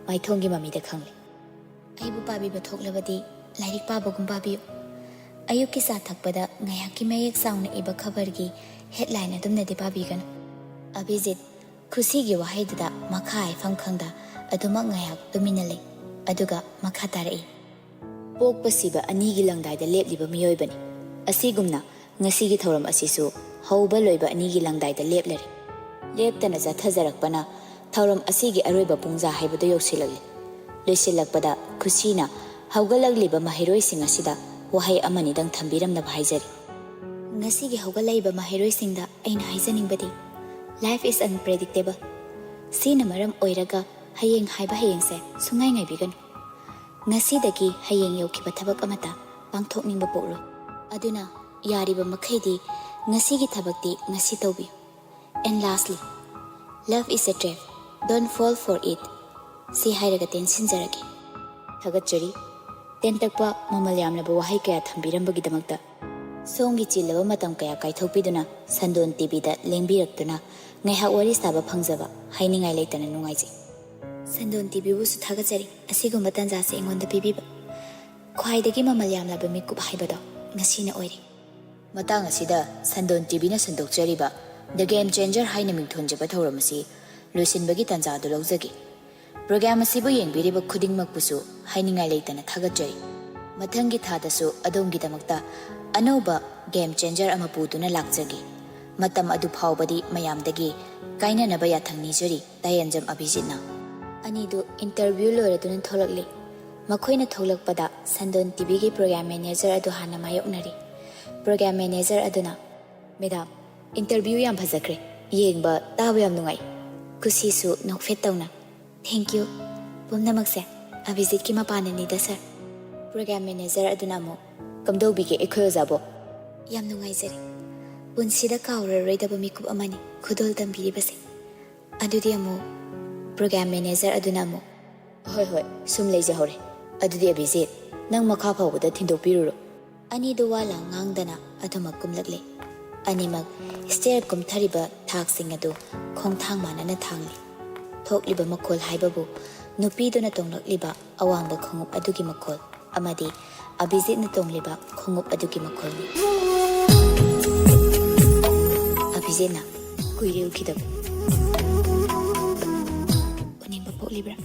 ꯃꯥꯏꯊꯣꯡꯒꯤ ꯃꯃꯤꯗ ꯈꯪꯂꯦ꯫ ꯑꯩꯕꯨ ꯄꯥꯕꯤꯕ ꯊꯣꯛꯂꯕꯗꯤ ꯂꯥꯏꯔꯤꯛ ꯄꯥꯕꯒꯨꯝ ꯄꯥꯕꯤꯌꯨ꯫ ꯑꯌꯨꯛꯀꯤ ꯆꯥ ꯊꯛꯄꯗ ꯉꯥꯏꯍꯥꯛꯀꯤ ꯃꯌꯦꯛ ꯆꯥꯎꯅ ꯏꯕ ꯈꯕꯔꯒꯤ ꯍꯦꯗꯂꯥꯏꯟ ꯑꯗꯨꯝꯅꯗꯤ ꯄꯥꯕꯤꯒꯅꯨ꯫" ꯑꯚꯤꯖꯤꯠ ꯈꯨꯁꯤꯒꯤ ꯋꯥꯍꯩꯗꯨꯗ ꯃꯈꯥ ꯍꯥꯏꯐꯝ ꯈꯪꯗ ꯑꯗꯨꯃꯛ ꯉꯥꯏꯍꯥꯛ ꯇꯨꯃꯤꯟꯅ ꯂꯩ꯫ ꯑꯗꯨꯒ ꯃꯈꯥ ꯇꯥꯔꯛꯏ, "ꯄꯣꯛꯄ ꯁꯤꯕ ꯑꯅꯤꯒꯤ ꯂꯪꯗꯥꯏꯗ ꯂꯦꯞꯂꯤꯕ ꯃꯤꯑꯣꯏꯕꯅꯤ꯫ ꯑꯁꯤꯒꯨꯝꯅ ꯉꯁꯤꯒꯤ ꯊꯧꯔꯝ ꯑꯁꯤꯁꯨ ꯍꯧꯕ ꯂꯣꯏꯕ ꯑꯅꯤꯒꯤ ꯂꯪꯗꯥꯏꯗ ꯂꯦꯞꯂꯔꯦ꯫ ꯂꯦꯞꯇꯅ ꯆꯠꯊꯖꯔꯛꯄꯅ ꯊꯧꯔꯝ ꯑꯁꯤꯒꯤ ꯑꯔꯣꯏꯕ ꯄꯨꯡꯖꯥ ꯍꯥꯏꯕꯗꯨ ꯌꯧꯁꯤꯜꯂꯛꯂꯤ꯫ ꯂꯣꯏꯁꯤꯜꯂꯛꯄꯗ ꯈꯨꯁꯤꯅ ꯍꯧꯒꯠꯂꯛꯂꯤꯕ ꯃꯍꯩꯔꯣꯏꯁꯤꯡ ꯑꯁꯤꯗ ꯋꯥꯍꯩ ꯑꯃꯅꯤꯗꯪ ꯊꯝꯕꯤꯔꯝꯅꯕ ꯍꯥꯏꯖꯔꯤ꯫" ꯉꯁꯤꯒꯤ ꯍꯧꯒꯠꯂꯛꯏꯕ ꯃꯍꯩꯔꯣꯏꯁꯤꯡꯗ ꯑꯩꯅ ꯍꯥꯏꯖꯅꯤꯡꯕꯗꯤ, life is unpredictable꯫ ꯁꯤꯅ ꯃꯔꯝ ꯑꯣꯏꯔꯒ ꯍꯌꯦꯡ ꯍꯥꯏꯕ ꯍꯌꯦꯡꯁꯦ ꯁꯨꯡꯉꯥꯏ ꯉꯥꯏꯕꯤꯒꯅꯨ꯫ ꯉꯁꯤꯗꯒꯤ ꯍꯌꯦꯡ ꯌꯧꯈꯤꯕ ꯊꯕꯛ ꯑꯃꯠꯇ ꯄꯥꯡꯊꯣꯛꯅꯤꯡꯕ ꯄꯣꯛꯂꯣꯏ꯫ ꯑꯗꯨꯅ ꯌꯥꯔꯤꯕ ꯃꯈꯩꯗꯤ ꯉꯁꯤꯒꯤ ꯊꯕꯛꯇꯤ ꯉꯁꯤ ꯇꯧꯕꯤꯌꯨ꯫ And lastly, love is a trap, don't fall for it꯫ ꯁꯤ ꯍꯥꯏꯔꯒ ꯇꯦꯟꯁꯤꯟꯖꯔꯒꯦ꯫ ꯊꯥꯒꯠꯆꯔꯤ꯫ ꯇꯦꯟꯇꯛꯄ ꯃꯃꯜ ꯌꯥꯝꯂꯕ ꯋꯥꯍꯩ ꯀꯌꯥ ꯊꯝꯕꯤꯔꯝꯕꯒꯤꯗꯃꯛꯇ꯫ ꯁꯣꯝꯒꯤ ꯆꯤꯜꯂꯕ ꯃꯇꯝ ꯀꯌꯥ ꯀꯥꯏꯊꯣꯛꯄꯤꯗꯨꯅ ꯁꯟꯗꯣꯟ ꯇꯤꯚꯤꯗ ꯂꯦꯡꯕꯤꯔꯛꯇꯨꯅ ꯉꯥꯏꯍꯥꯛ ꯋꯥꯔꯤ ꯁꯥꯕ ꯐꯪꯖꯕ ꯍꯥꯏꯅꯤꯡꯉꯥꯏ ꯂꯩꯇꯅ ꯅꯨꯡꯉꯥꯏꯖꯩ꯫ ꯁꯟꯗꯣꯟ ꯇꯤꯚꯤꯕꯨꯁꯨ ꯊꯥꯒꯠꯆꯔꯤ ꯑꯁꯤꯒꯨꯝꯕ ꯇꯥꯟꯖꯥꯁꯦ ꯑꯩꯉꯣꯟꯗ ꯄꯤꯕꯤꯕ꯫ ꯈ꯭ꯋꯥꯏꯗꯒꯤ ꯃꯃꯜ ꯌꯥꯝꯂꯕ ꯃꯤꯀꯨꯞ ꯍꯥꯏꯕꯗꯣ ꯉꯁꯤꯅ ꯑꯣꯏꯔꯦ꯫ ꯃꯇꯥꯡ ꯑꯁꯤꯗ ꯁꯟꯗꯣꯟ ꯇꯤꯚꯤꯅ ꯁꯟꯗꯣꯛꯆꯔꯤꯕ The Game Changer ꯍꯥꯏꯅ ꯃꯤꯡꯊꯣꯟꯖꯕ ꯊꯧꯔꯝ ꯑꯁꯤ ꯂꯣꯏꯁꯤꯟꯕꯒꯤ ꯇꯥꯟꯖꯥ ꯑꯗꯨ ꯂꯧꯖꯒꯦ꯫ ꯄ꯭ꯔꯣꯒ꯭ꯔꯥꯝ ꯑꯁꯤꯕꯨ ꯌꯦꯡꯕꯤꯔꯤꯕ ꯈꯨꯗꯤꯡꯃꯛꯄꯨꯁꯨ ꯍꯥꯏꯅꯤꯡꯉꯥꯏ ꯂꯩꯇꯅ ꯊꯥꯒꯠꯆꯔꯤ꯫ ꯃꯊꯪꯒꯤ ꯊꯥꯗꯁꯨ ꯑꯗꯣꯝꯒꯤꯗꯃꯛꯇ ꯑꯅꯧꯕ Game Changer ꯑꯃ ꯄꯨꯗꯨꯅ ꯂꯥꯛꯆꯒꯦ꯫ ꯃꯇꯝ ꯑꯗꯨ ꯐꯥꯎꯕꯗꯤ ꯃꯌꯥꯝꯗꯒꯤ ꯀꯥꯏꯅꯅꯕ ꯌꯥꯊꯪ ꯅꯤꯖꯔꯤ꯫ ꯇꯥꯌꯦꯟꯖꯝ ꯑꯚꯤꯖꯤꯠꯅ꯫ ꯑꯅꯤꯗꯨ interview ꯂꯣꯏꯔꯗꯨꯅ ꯊꯣꯛꯂꯛꯂꯤ꯫ ꯃꯈꯣꯏꯅ ꯊꯣꯛꯂꯛꯄꯗ ꯁꯟꯗꯣꯟ ꯇꯤꯚꯤꯒꯤ program manager ꯑꯗꯨ ꯍꯥꯟꯅ ꯃꯥꯌꯣꯛꯅꯔꯤ꯫ Program manager ꯑꯗꯨꯅ, "Madam, interview ꯌꯥꯝ ꯐꯖꯈ꯭ꯔꯦ꯫ ꯌꯦꯡꯕ, ꯇꯥꯕ ꯌꯥꯝ ꯅꯨꯡꯉꯥꯏ꯫" ꯈꯨꯁꯤꯁꯨ ꯅꯣꯛꯐꯦꯠ ꯇꯧꯅ, "Thank you꯫ ꯄꯨꯝꯅꯃꯛꯁꯦ ꯑꯚꯤꯖꯤꯠꯀꯤ ꯃꯄꯥꯟꯅꯅꯤꯗ, sir꯫" ꯄ꯭ꯔꯣꯒ꯭ꯔꯥꯝ ꯃꯦꯅꯦꯖꯔ ꯑꯗꯨꯅ ꯑꯃꯨꯛ, "ꯀꯝꯗꯧꯕꯤꯒꯦ ꯑꯩꯈꯣꯏ ꯑꯣꯖꯥꯕꯣ?" "ꯌꯥꯝ ꯅꯨꯡꯉꯥꯏꯖꯔꯦ꯫ ꯄꯨꯟꯁꯤꯗ ꯀꯥꯎꯔꯔꯣꯏꯗꯕ ꯃꯤꯀꯨꯞ ꯑꯃꯅꯤ ꯈꯨꯗꯣꯜ ꯇꯝꯕꯤꯔꯤꯕꯁꯦ꯫" ꯑꯗꯨꯗꯤ ꯑꯃꯨꯛ ꯄ꯭ꯔꯣꯒ꯭ꯔꯥꯝ ꯃꯦꯅꯦꯖꯔ ꯑꯗꯨꯅ ꯑꯃꯨꯛ, "ꯍꯣꯏ, ꯍꯣꯏ, ꯁꯨꯝ ꯂꯩꯖꯍꯧꯔꯦ꯫ ꯑꯗꯨꯗꯤ ꯑꯕꯤꯖꯤꯠ, ꯅꯪ ꯃꯈꯥ ꯐꯥꯎꯕꯗ ꯊꯤꯟꯗꯣꯛꯄꯤꯔꯨꯔꯣ꯫" ꯑꯅꯤꯗꯨ ꯋꯥ ꯂꯥꯡ ꯉꯥꯡꯗꯅ ꯑꯗꯨꯃꯛ ꯀꯨꯝꯂꯛꯂꯦ꯫ ꯑꯅꯤꯃꯛ ꯁ꯭ꯇꯦꯌꯔ ꯀꯨꯝꯊꯔꯤꯕ ꯊꯥꯛꯁꯤꯡ ꯑꯗꯨ ꯈꯣꯡꯊꯥꯡ ꯃꯥꯟꯅꯅ ꯊꯥꯡꯂꯤ꯫ ꯊꯣꯛꯂꯤꯕ ꯃꯈꯣꯜ ꯍꯥꯏꯕꯕꯨ ꯅꯨꯄꯤꯗꯨꯅ ꯇꯣꯡꯂꯛꯂꯤꯕ ꯑꯋꯥꯡꯕ ꯈꯣꯡꯎꯞ ꯑꯗꯨꯒꯤ ꯃꯈꯣꯜ ꯑꯃꯗꯤ ꯑꯕꯤꯖꯤꯠꯅ ꯇꯣꯡꯂꯤꯕ ꯈꯣꯡꯎꯞ ꯑꯗꯨꯒꯤ ꯃꯈꯣꯜꯅꯤ꯫ ꯑꯕꯤꯖꯤꯠꯅ, "ꯀꯨꯏꯔꯦ ꯎꯈꯤꯗꯕ꯫ ꯎꯅꯤꯡꯕ ꯄꯣꯛꯂꯤꯕ꯭ꯔꯥ?"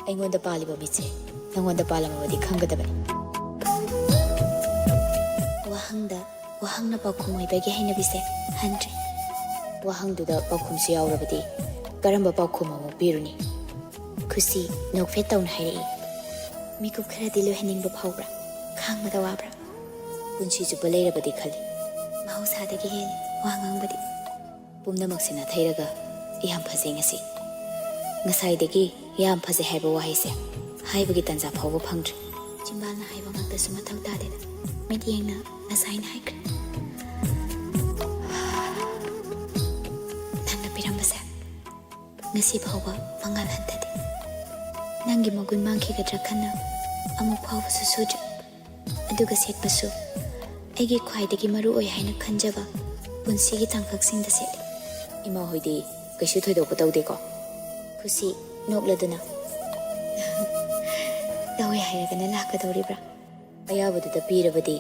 "ꯑꯩꯉꯣꯟꯗ ꯄꯥꯜꯂꯤꯕ ꯃꯤꯠꯁꯦ ꯅꯪꯉꯣꯟꯗ ꯄꯥꯜꯂꯝꯃꯕꯗꯤ ꯈꯪꯒꯗꯕꯅꯤ꯫" ꯋꯥꯍꯪꯗ ꯋꯥꯍꯪꯅ ꯄꯥꯎꯈꯨꯝ ꯑꯣꯏꯕꯒꯤ ꯍꯩꯅꯕꯤꯁꯦ ꯍꯟꯗ꯭ꯔꯦ꯫ ꯋꯥꯍꯪꯗꯨꯗ ꯄꯥꯎꯈꯨꯝꯁꯨ ꯌꯥꯎꯔꯕꯗꯤ ꯀꯔꯝꯕ ꯄꯥꯎꯈꯨꯝ ꯑꯃꯨꯛ ꯄꯤꯔꯨꯅꯤ? ꯈꯨꯁꯤ ꯅꯣꯛꯐꯦꯠ ꯇꯧꯅ ꯍꯥꯏꯔꯛꯏ꯫ "ꯃꯤꯀꯨꯞ ꯈꯔꯗꯤ ꯂꯣꯏꯍꯟꯅꯤꯡꯕ ꯐꯥꯎꯕ꯭ꯔꯥ? ꯈꯥꯡꯕꯗ ꯋꯥꯕ꯭ꯔꯥ?" "ꯄꯨꯟꯁꯤ ꯆꯨꯞꯄ ꯂꯩꯔꯕꯗꯤ ꯈꯜꯂꯤ꯫" "ꯃꯍꯧꯁꯥꯗꯒꯤ ꯍꯦꯜꯂꯤ ꯋꯥ ꯉꯥꯡꯕꯗꯤ꯫" "ꯄꯨꯝꯅꯃꯛꯁꯦ ꯅꯥꯊꯩꯔꯒ ꯌꯥꯝ ꯐꯖꯩ ꯉꯁꯤ꯫" ꯉꯁꯥꯏꯗꯒꯤ "ꯌꯥꯝ ꯐꯖꯩ" ꯍꯥꯏꯕ ꯋꯥꯍꯩꯁꯦ ꯍꯥꯏꯕꯒꯤ ꯇꯥꯟꯖꯥ ꯐꯥꯎꯕ ꯐꯪꯗ꯭ꯔꯤ꯫ ꯆꯤꯝꯕꯥꯜꯅ ꯍꯥꯏꯕ ꯉꯥꯛꯇꯁꯨ ꯃꯊꯧ ꯇꯥꯗꯦꯗ꯫ ꯃꯤꯠꯌꯦꯡꯅ ꯉꯁꯥꯏꯅ ꯍꯥꯏꯈ꯭ꯔꯦ꯫ ꯅꯪꯅ ꯄꯤꯔꯝꯕꯁꯦ ꯉꯁꯤ ꯐꯥꯎꯕ ꯃꯉꯥꯜ ꯍꯟꯊꯗꯦ꯫ ꯅꯪꯒꯤ ꯃꯒꯨꯟ ꯃꯥꯡꯈꯤꯒꯗ꯭ꯔꯥ ꯈꯟꯅ ꯑꯃꯨꯛ ꯐꯥꯎꯕꯁꯨ ꯁꯨꯗ꯭ꯔꯤ꯫ ꯑꯗꯨꯒ ꯁꯦꯠꯄꯁꯨ ꯑꯩꯒꯤ ꯈ꯭ꯋꯥꯏꯗꯒꯤ ꯃꯔꯨ ꯑꯣꯏ ꯍꯥꯏꯅ ꯈꯟꯖꯕ ꯄꯨꯟꯁꯤꯒꯤ ꯇꯥꯡꯀꯛꯁꯤꯡꯗ ꯁꯦꯠꯂꯤ꯫ ꯏꯃꯥ ꯍꯣꯏꯗꯤ ꯀꯩꯁꯨ ꯊꯣꯏꯗꯣꯛꯄ ꯇꯧꯗꯦꯀꯣ? ꯈꯨꯁꯤ ꯅꯣꯛꯂꯗꯨꯅ, "ꯇꯧꯋꯦ ꯍꯥꯏꯔꯒꯅ ꯂꯥꯛꯀꯗꯧꯔꯤꯕ꯭ꯔꯥ?" ꯑꯌꯥꯕꯗꯨꯗ ꯄꯤꯔꯕꯗꯤ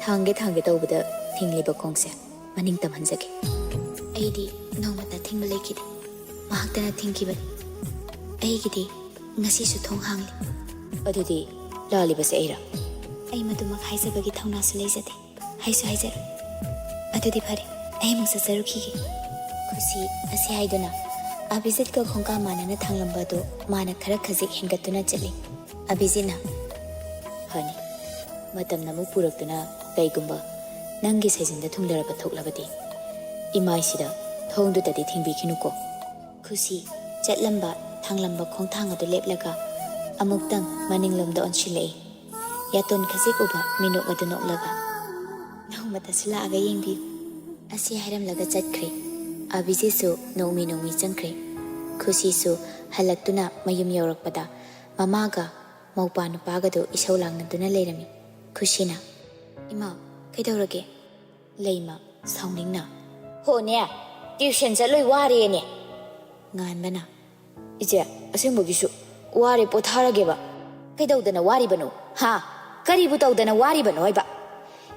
ꯊꯥꯡꯒꯦ ꯊꯥꯡꯒꯦ ꯇꯧꯕꯗ ꯊꯤꯡꯂꯤꯕ ꯈꯣꯡꯁꯦ ꯃꯅꯤꯡ ꯇꯝꯍꯟꯖꯒꯦ꯫ ꯑꯩꯗꯤ ꯅꯣꯡꯃꯇ ꯊꯤꯡꯕ ꯂꯩꯈꯤꯗꯦ꯫ ꯃꯍꯥꯛꯇꯅ ꯊꯤꯡꯈꯤꯕꯅꯤ꯫ ꯑꯩꯒꯤꯗꯤ ꯉꯁꯤꯁꯨ ꯊꯣꯡ ꯍꯥꯡꯂꯤ꯫ ꯑꯗꯨꯗꯤ ꯂꯥꯜꯂꯤꯕꯁꯦ ꯑꯩꯔꯥ? ꯑꯩ ꯃꯗꯨꯃꯛ ꯍꯥꯏꯖꯕꯒꯤ ꯊꯧꯅꯥꯁꯨ ꯂꯩꯖꯗꯦ꯫ ꯍꯥꯏꯁꯨ ꯍꯥꯏꯖꯔꯣꯏ꯫ ꯑꯗꯨꯗꯤ ꯐꯔꯦ, ꯑꯩ ꯑꯃꯨꯛ ꯆꯠꯆꯔꯨꯈꯤꯒꯦ꯫ ꯈꯨꯁꯤ ꯑꯁꯤ ꯍꯥꯏꯗꯨꯅ ꯑꯕꯤꯖꯤꯠꯀ ꯈꯣꯡꯀꯥꯞ ꯃꯥꯟꯅꯅ ꯊꯥꯡꯂꯝꯕ ꯑꯗꯨ ꯃꯥꯅ ꯈꯔ ꯈꯖꯤꯛ ꯍꯦꯟꯒꯠꯇꯨꯅ ꯆꯠꯂꯤ꯫ ꯑꯕꯤꯖꯤꯠꯅ, "ꯐꯅꯤ, ꯃꯇꯝꯅ ꯑꯃꯨꯛ ꯄꯨꯔꯛꯇꯨꯅ ꯀꯩꯒꯨꯝꯕ ꯅꯪꯒꯤ ꯁꯩꯖꯤꯟꯗ ꯊꯨꯡꯂꯔꯕ ꯊꯣꯛꯂꯕꯗꯤ ꯏꯃꯥꯏꯁꯤꯗ ꯊꯣꯡꯗꯨꯗꯗꯤ ꯊꯤꯡꯕꯤꯈꯤꯅꯨꯀꯣ꯫" ꯈꯨꯁꯤ ꯆꯠꯂꯝꯕ ꯊꯥꯡꯂꯝꯕ ꯈꯣꯡꯊꯥꯡ ꯑꯗꯨ ꯂꯦꯞꯂꯒ ꯑꯃꯨꯛꯇꯪ ꯃꯅꯤꯡꯂꯣꯝꯗ ꯑꯣꯟꯁꯤꯜꯂꯛꯏ꯫ ꯌꯥꯇꯣꯟ ꯈꯖꯤꯛ ꯎꯕ ꯃꯤꯅꯣꯛ ꯑꯗꯨ ꯅꯣꯛꯂꯒ, "ꯅꯣꯡꯃꯇꯁꯨ ꯂꯥꯛꯑꯒ ꯌꯦꯡꯕꯤꯌꯨ"꯫ ꯑꯁꯤ ꯍꯥꯏꯔꯝꯂꯒ ꯆꯠꯈ꯭ꯔꯦ꯫ ꯑꯕꯤꯖꯤꯠꯁꯨ ꯅꯣꯡꯃꯤ ꯅꯣꯡꯃꯤ ꯆꯪꯈ꯭ꯔꯦ꯫ ꯈꯨꯁꯤꯁꯨ ꯍꯜꯂꯛꯇꯨꯅ ꯃꯌꯨꯝ ꯌꯧꯔꯛꯄꯗ ꯃꯃꯥꯒ ꯃꯧꯄꯥ ꯅꯨꯄꯥꯒꯗꯨ ꯏꯁꯧ ꯂꯥꯡꯅꯗꯨꯅ ꯂꯩꯔꯝꯃꯤ꯫ ꯈꯨꯁꯤꯅ, "ꯏꯃꯥ, ꯀꯩꯗꯧꯔꯒꯦ?" ꯂꯩꯃ ꯁꯥꯎꯅꯤꯡꯅ, "ꯍꯣꯅꯦ, ꯇ꯭ꯌꯨꯁꯟ ꯆꯠꯂꯣꯏ ꯋꯥꯔꯦꯅꯦ"꯫ ꯉꯥꯟꯕꯅ, "ꯏꯆꯦ, ꯑꯁꯦꯡꯕꯒꯤꯁꯨ ꯋꯥꯔꯦ, ꯄꯣꯊꯥꯔꯒꯦꯕ"꯫ "ꯀꯩꯗꯧꯗꯅ ꯋꯥꯔꯤꯕꯅꯣ? ꯍꯥ? ꯀꯔꯤꯕꯨ ꯇꯧꯗꯅ ꯋꯥꯔꯤꯕꯅꯣ ꯍꯥꯏꯕ?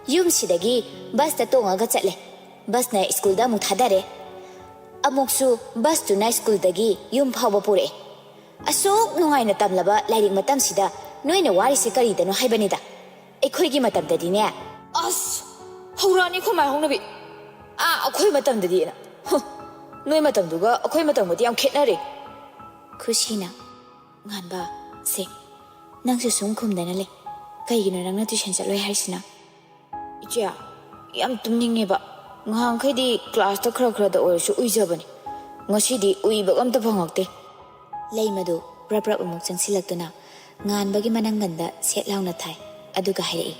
ꯌꯨꯝꯁꯤꯗꯒꯤ ꯕꯁꯇ ꯇꯣꯡꯉꯒ ꯆꯠꯂꯦ, ꯕꯁꯅ ꯁ꯭ꯀꯨꯜꯗ ꯑꯃꯨꯛ ꯊꯥꯗꯔꯦ, ꯑꯃꯨꯛꯁꯨ ꯕꯁꯇꯨꯅ ꯁ꯭ꯀꯨꯜꯗꯒꯤ ꯌꯨꯝ ꯐꯥꯎꯕ ꯄꯨꯔꯛꯑꯦ꯫ ꯑꯁꯨꯛ ꯅꯨꯡꯉꯥꯏꯅ ꯇꯝꯂꯕ ꯂꯥꯏꯔꯤꯛ ꯃꯇꯝꯁꯤꯗ ꯅꯣꯏꯅ ꯋꯥꯔꯤꯁꯦ ꯀꯔꯤꯗꯅꯣ ꯍꯥꯏꯕꯅꯤꯗ꯫ ꯑꯩꯈꯣꯏꯒꯤ ꯃꯇꯝꯗꯗꯤꯅꯦ"꯫ ꯑꯁ! ꯍꯧꯔꯛꯑꯅꯤ ꯑꯩꯈꯣꯏ ꯃꯥꯏ ꯍꯧꯅꯕꯤ꯫ "ꯑꯥ, ꯑꯩꯈꯣꯏ ꯃꯇꯝꯗꯗꯤꯅ"꯫ ꯍꯨ, ꯅꯣꯏ ꯃꯇꯝꯗꯨꯒ ꯑꯩꯈꯣꯏ ꯃꯇꯝꯒꯗꯤ ꯌꯥꯝ ꯈꯦꯠꯅꯔꯦ꯫ ꯈꯨꯁꯤꯅ, "ꯉꯥꯟꯕ, ꯁꯦ, ꯅꯪꯁꯨ ꯁꯨꯝ ꯈꯨꯝꯗꯅ ꯂꯩ꯫ ꯀꯩꯒꯤꯅꯣ ꯅꯪꯅ ꯇ꯭ꯌꯨꯁꯟ ꯆꯠꯂꯣꯏ ꯍꯥꯏꯔꯤꯁꯤꯅ?" "ꯏꯆꯦ, ꯌꯥꯝ ꯇꯨꯝꯅꯤꯡꯉꯦꯕ꯫ ꯉꯍꯥꯟꯈꯩꯗꯤ ꯀ꯭ꯂꯥꯁꯇ ꯈꯔ ꯈꯔꯗ ꯑꯣꯏꯔꯁꯨ ꯎꯏꯖꯕꯅꯤ꯫ ꯉꯁꯤꯗꯤ ꯎꯏꯕꯒ ꯑꯝꯇ ꯐꯪꯉꯛꯇꯦ"꯫ ꯂꯩꯃꯗꯨ ꯄ꯭ꯔꯞ ꯄ꯭ꯔꯞ ꯑꯃꯨꯛ ꯆꯪꯁꯤꯜꯂꯛꯇꯨꯅ ꯉꯥꯟꯕꯒꯤ ꯃꯅꯪꯒꯟꯗ ꯁꯦꯠ ꯂꯥꯎꯅ ꯊꯥꯏ, ꯑꯗꯨꯒ ꯍꯥꯏꯔꯛꯏ,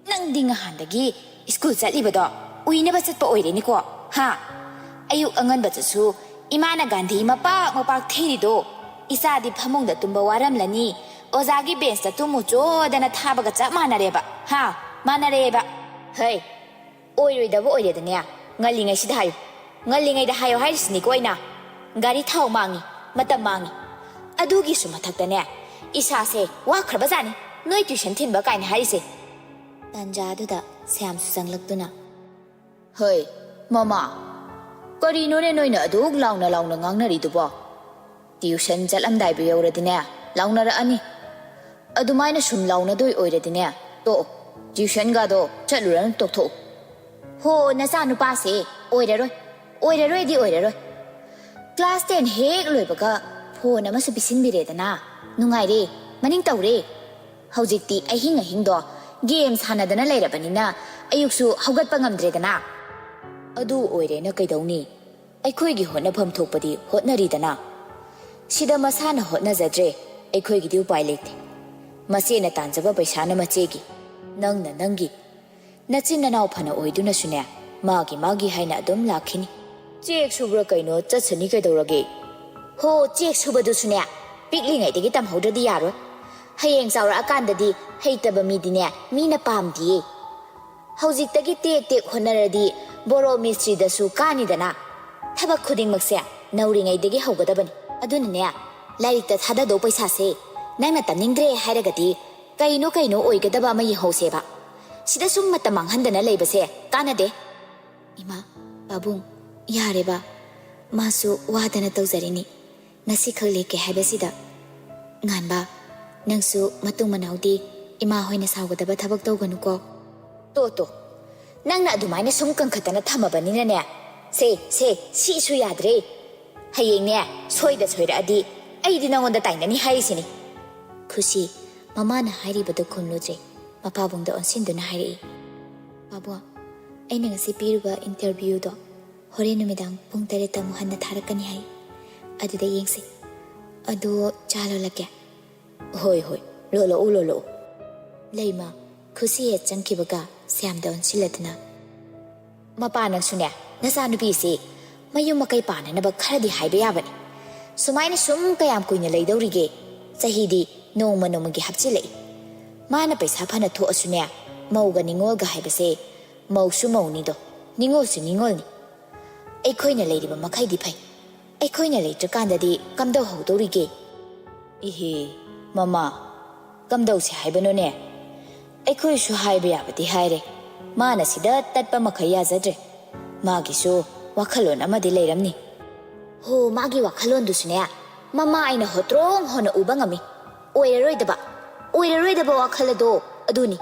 "ꯅꯪꯗꯤ ꯉꯍꯥꯟꯗꯒꯤ ꯁ꯭ꯀꯨꯜ ꯆꯠꯂꯤꯕꯗꯣ ꯎꯏꯅꯕ ꯆꯠꯄ ꯑꯣꯏꯔꯦꯅꯦꯀꯣ, ꯍꯥ? ꯑꯌꯨꯛ ꯑꯉꯟꯕꯗꯁꯨ ꯏꯃꯥꯅ ꯒꯥꯟꯙꯤ ꯃꯄꯥꯛ ꯃꯄꯥꯛ ꯊꯤꯔꯤꯗꯣ, ꯏꯆꯥꯗꯤ ꯐꯃꯨꯡꯗ ꯇꯨꯝꯕ ꯋꯥꯔꯝꯂꯅꯤ, ꯑꯣꯖꯥꯒꯤ ꯕꯦꯟꯁꯇ ꯇꯨꯝꯃꯨꯆꯣꯗꯅ ꯊꯥꯕꯒ ꯆꯞ ꯃꯥꯟꯅꯔꯦꯕ, ꯍꯥ? ꯃꯥꯟꯅꯔꯦꯕ꯫ ꯍꯩ, ꯑꯣꯏꯔꯣꯏꯗꯕ ꯑꯣꯏꯔꯦꯗꯅꯦ꯫ ꯉꯜꯂꯤꯉꯩꯁꯤꯗ ꯍꯥꯏꯌꯨ, ꯉꯜꯂꯤꯉꯩꯗ ꯍꯥꯏꯌꯨ ꯍꯥꯏꯔꯤꯁꯤꯅꯤꯀꯣ ꯑꯩꯅ꯫ ꯒꯥꯔꯤ ꯊꯥꯎ ꯃꯥꯡꯉꯤ, ꯃꯇꯝ ꯃꯥꯡꯉꯤ꯫ ꯑꯗꯨꯒꯤꯁꯨ ꯃꯊꯛꯇꯅꯦ, ꯏꯁꯥꯁꯦ ꯋꯥꯈ꯭ꯔꯕꯖꯥꯠꯅꯤ, ꯅꯣꯏ ꯇ꯭ꯌꯨꯁꯟ ꯊꯤꯟꯕ ꯀꯥꯏꯅ ꯍꯥꯏꯔꯤꯁꯦ"꯫ ꯇꯥꯟꯖꯥꯗꯨꯗ ꯁ꯭ꯌꯥꯝꯁꯨ ꯆꯪꯂꯛꯇꯨꯅ, "ꯍꯩ, ꯃꯃꯥ, ꯀꯔꯤꯅꯣꯅꯦ ꯅꯣꯏꯅ ꯑꯗꯨꯛ ꯂꯥꯎꯅ ꯂꯥꯎꯅ ꯉꯥꯡꯅꯔꯤꯗꯨꯕꯣ? ꯇ꯭ꯌꯨꯁꯟ ꯆꯠꯂꯝꯗꯥꯏꯕꯨ ꯌꯧꯔꯗꯤꯅꯦ, ꯂꯥꯎꯅꯔꯛꯑꯅꯤ꯫ ꯑꯗꯨꯃꯥꯏꯅ ꯁꯨꯝ ꯂꯥꯎꯅꯗꯣꯏ ꯑꯣꯏꯔꯗꯤꯅꯦ, ꯇꯣꯛꯑꯣ, ꯇ꯭ꯌꯨꯁꯟꯒꯗꯣ ꯆꯠꯂꯨꯔꯅꯨ, ꯇꯣꯛꯊꯣꯛꯎ"꯫ "ꯍꯣ, ꯅꯆꯥ ꯅꯨꯄꯥꯁꯦ ꯑꯣꯏꯔꯔꯣꯏ, ꯑꯣꯏꯔꯔꯣꯏꯗꯤ ꯑꯣꯏꯔꯔꯣꯏ꯫ ꯀ꯭ꯂꯥꯁ ꯇꯦꯟ ꯍꯦꯛ ꯂꯣꯏꯕꯒ ꯐꯣꯟ ꯑꯃꯁꯨ ꯄꯤꯁꯤꯟꯕꯤꯔꯦꯗꯅ, ꯅꯨꯡꯉꯥꯏꯔꯦ, ꯃꯅꯤꯡ ꯇꯧꯔꯦ꯫ ꯍꯧꯖꯤꯛꯇꯤ ꯑꯍꯤꯡ ꯑꯍꯤꯡꯗꯣ ꯒꯦꯝ ꯁꯥꯟꯅꯗꯅ ꯂꯩꯔꯕꯅꯤꯅ ꯑꯌꯨꯛꯁꯨ ꯍꯧꯒꯠꯄ ꯉꯝꯗ꯭ꯔꯦꯗꯅ꯫ ꯑꯗꯨ ꯑꯣꯏꯔꯦꯅ ꯀꯩꯗꯧꯅꯤ? ꯑꯩꯈꯣꯏꯒꯤ ꯍꯣꯠꯅꯐꯝ ꯊꯣꯛꯄꯗꯤ ꯍꯣꯠꯅꯔꯤꯗꯅ꯫ ꯁꯤꯗ ꯃꯁꯥꯅ ꯍꯣꯠꯅꯖꯗ꯭ꯔꯦ, ꯑꯩꯈꯣꯏꯒꯤꯗꯤ ꯎꯄꯥꯏ ꯂꯩꯇꯦ"꯫ ꯃꯆꯦꯅ ꯇꯥꯟꯖꯕ ꯄꯩꯁꯥꯅ ꯃꯆꯦꯒꯤ, ꯅꯪꯅ ꯅꯪꯒꯤ꯫ ꯅꯆꯤꯟ ꯅꯅꯥꯎ ꯐꯅ ꯑꯣꯏꯗꯨꯅꯁꯨꯅꯦ, ꯃꯥꯒꯤ ꯃꯥꯒꯤ ꯍꯥꯏꯅ ꯑꯗꯨꯝ ꯂꯥꯛꯈꯤꯅꯤ꯫ ꯆꯦꯛ ꯁꯨꯕ꯭ꯔꯥ ꯀꯩꯅꯣ ꯆꯠꯁꯅꯤ ꯀꯩꯗꯧꯔꯒꯦ? ꯍꯣ, ꯆꯦꯛ ꯁꯨꯕꯗꯨꯁꯨꯅꯦ, ꯄꯤꯛꯂꯤꯉꯩꯗꯒꯤ ꯇꯝꯍꯧꯗ꯭ꯔꯗꯤ ꯌꯥꯔꯣꯏ꯫ ꯍꯌꯦꯡ ꯆꯥꯎꯔꯛꯑꯀꯥꯟꯗꯗꯤ ꯍꯩꯇꯕ ꯃꯤꯗꯤꯅꯦ, ꯃꯤꯅ ꯄꯥꯝꯗꯤꯌꯦ꯫ ꯍꯧꯖꯤꯛꯇꯒꯤ ꯇꯦꯛ ꯇꯦꯛ ꯍꯣꯠꯅꯔꯗꯤ ꯕꯣꯔꯣ ꯃꯤꯁꯇ꯭ꯔꯤꯗꯁꯨ ꯀꯥꯅꯤꯗꯅ꯫ ꯊꯕꯛ ꯈꯨꯗꯤꯡꯃꯛꯁꯦ ꯅꯧꯔꯤꯉꯩꯗꯒꯤ ꯍꯧꯒꯗꯕꯅꯤ꯫ ꯑꯗꯨꯅꯅꯦ, ꯂꯥꯏꯔꯤꯛꯇ ꯊꯥꯗꯗꯧ ꯄꯩꯁꯥꯁꯦ ꯅꯪꯅ ꯇꯝꯅꯤꯡꯗ꯭ꯔꯦ ꯍꯥꯏꯔꯒꯗꯤ ꯀꯩꯅꯣ ꯀꯩꯅꯣ ꯑꯣꯏꯒꯗꯕ ꯑꯃ ꯌꯦꯡꯍꯧꯁꯦꯕ꯫ ꯁꯤꯗ ꯁꯨꯝ ꯃꯇꯝ ꯃꯥꯡꯍꯟꯗꯅ ꯂꯩꯕꯁꯦ ꯀꯥꯟꯅꯗꯦ꯫ ꯏꯃꯥ, ꯄꯥꯕꯨꯡ, ꯌꯥꯔꯦꯕ꯫ ꯃꯥꯁꯨ ꯋꯥꯗꯅ ꯇꯧꯖꯔꯤꯅꯤ꯫ ꯉꯁꯤꯈꯛ ꯂꯦꯛꯀꯦ ꯍꯥꯏꯕꯁꯤꯗ꯫ ꯉꯥꯟꯕ, ꯅꯪꯁꯨ ꯃꯇꯨꯡ ꯃꯅꯥꯎꯗꯤ ꯏꯃꯥ ꯍꯣꯏꯅ ꯁꯥꯎꯒꯗꯕ ꯊꯕꯛ ꯇꯧꯒꯅꯨꯀꯣ꯫ ꯇꯣ, ꯇꯣ, ꯅꯪꯅ ꯑꯗꯨꯃꯥꯏꯅ ꯁꯨꯝ ꯀꯟꯈꯠꯇꯅ ꯊꯝꯃꯕꯅꯤꯅꯅꯦ꯫ ꯁꯦ, ꯁꯦ, ꯁꯤꯁꯨ ꯌꯥꯗ꯭ꯔꯦ꯫ ꯍꯌꯦꯡꯅꯦ, ꯁꯣꯏꯗ ꯁꯣꯏꯔꯛꯑꯗꯤ ꯑꯩꯗꯤ ꯅꯉꯣꯟꯗ ꯇꯥꯏꯅꯅꯤ ꯍꯥꯏꯔꯤꯁꯤꯅꯤ꯫ ꯈꯨꯁꯤ, ꯃꯃꯥꯅ ꯍꯥꯏꯔꯤꯕꯗꯨ ꯈꯨꯝꯂꯨꯗ꯭ꯔꯦ꯫ ꯃꯄꯥꯕꯨꯡꯗ ꯑꯣꯟꯁꯤꯟꯗꯨꯅ ꯍꯥꯏꯔꯛꯏ, ꯄꯥꯕꯨꯡ, ꯑꯩꯅ ꯉꯁꯤ ꯄꯤꯔꯨꯕ ꯏꯟꯇꯔꯚ꯭ꯌꯨꯗꯣ ꯍꯣꯔꯦꯟ ꯅꯨꯃꯤꯗꯥꯡ ꯄꯨꯡ ꯇꯔꯦꯠꯇ ꯑꯃꯨꯛ ꯍꯟꯅ ꯊꯥꯔꯛꯀꯅꯤ ꯍꯥꯏ꯫ ꯑꯗꯨꯗ ꯌꯦꯡꯁꯤ꯫ ꯑꯗꯣ ꯆꯥ ꯂꯣꯜꯂꯛꯀꯦ꯫ ꯍꯣꯏ, ꯍꯣꯏ, ꯂꯣꯜꯂꯛꯎ, ꯂꯣꯜꯂꯛꯎ꯫ ꯂꯩꯃ, ꯈꯨꯁꯤ ꯍꯦꯛ ꯆꯪꯈꯤꯕꯒ ꯁ꯭ꯌꯥꯝꯗ ꯑꯣꯟꯁꯤꯜꯂꯗꯨꯅ, ꯃꯄꯥ, ꯅꯪꯁꯨꯅꯦ, ꯅꯆꯥꯅꯨꯄꯤꯁꯤ ꯃꯌꯨꯝ ꯃꯀꯩ ꯄꯥꯟꯅꯅꯕ ꯈꯔꯗꯤ ꯍꯥꯏꯕ ꯌꯥꯕꯅꯤ꯫ ꯁꯨꯃꯥꯏꯅ ꯁꯨꯝ ꯀꯌꯥꯝ ꯀꯨꯏꯅ ꯂꯩꯗꯧꯔꯤꯒꯦ? ꯆꯍꯤꯗꯤ ꯅꯣꯡꯃ ꯅꯣꯡꯃꯒꯤ ꯍꯥꯞꯆꯤꯜꯂꯛꯏ꯫ ꯃꯥꯅ ꯄꯩꯁꯥ ꯐꯅ ꯊꯣꯛꯑꯁꯨꯅꯦ, ꯃꯧꯒ ꯅꯤꯉꯣꯜꯒ ꯍꯥꯏꯕꯁꯦ, ꯃꯧꯁꯨ ꯃꯧꯅꯤꯗꯣ, ꯅꯤꯉꯣꯜꯁꯨ ꯅꯤꯉꯣꯜꯅꯤ꯫ ꯑꯩꯈꯣꯏꯅ ꯂꯩꯔꯤꯕ ꯃꯈꯩꯗꯤ ꯐꯩ꯫ ꯑꯩꯈꯣꯏꯅ ꯂꯩꯇ꯭ꯔꯀꯥꯟꯗꯗꯤ ꯀꯝꯗꯧꯍꯧꯗꯧꯔꯤꯒꯦ? ꯏꯍꯦ, ꯃꯃꯥ, ꯀꯝꯗꯧꯁꯦ ꯍꯥꯏꯕꯅꯣꯅꯦ? ꯑꯩꯈꯣꯏꯁꯨ ꯍꯥꯏꯕ ꯌꯥꯕꯗꯤ ꯍꯥꯏꯔꯦ꯫ ꯃꯥꯅ ꯁꯤꯗ ꯇꯠꯄ ꯃꯈꯩ ꯌꯥꯖꯗ꯭ꯔꯦ꯫ ꯃꯥꯒꯤꯁꯨ ꯋꯥꯈꯜꯂꯣꯟ ꯑꯃꯗꯤ ꯂꯩꯔꯝꯅꯤ꯫ ꯍꯣ, ꯃꯥꯒꯤ ꯋꯥꯈꯜꯂꯣꯟꯗꯨꯁꯨꯅꯦ, ꯃꯃꯥ ꯑꯩꯅ ꯍꯣꯇ꯭ꯔꯣꯡ ꯍꯣꯅ ꯎꯕ ꯉꯝꯃꯤ꯫ ꯑꯣꯏꯔꯔꯣꯏꯗꯕ, ꯑꯣꯏꯔꯔꯣꯏꯗꯕ ꯋꯥꯈꯜ ꯑꯗꯣ ꯑꯗꯨꯅꯤ꯫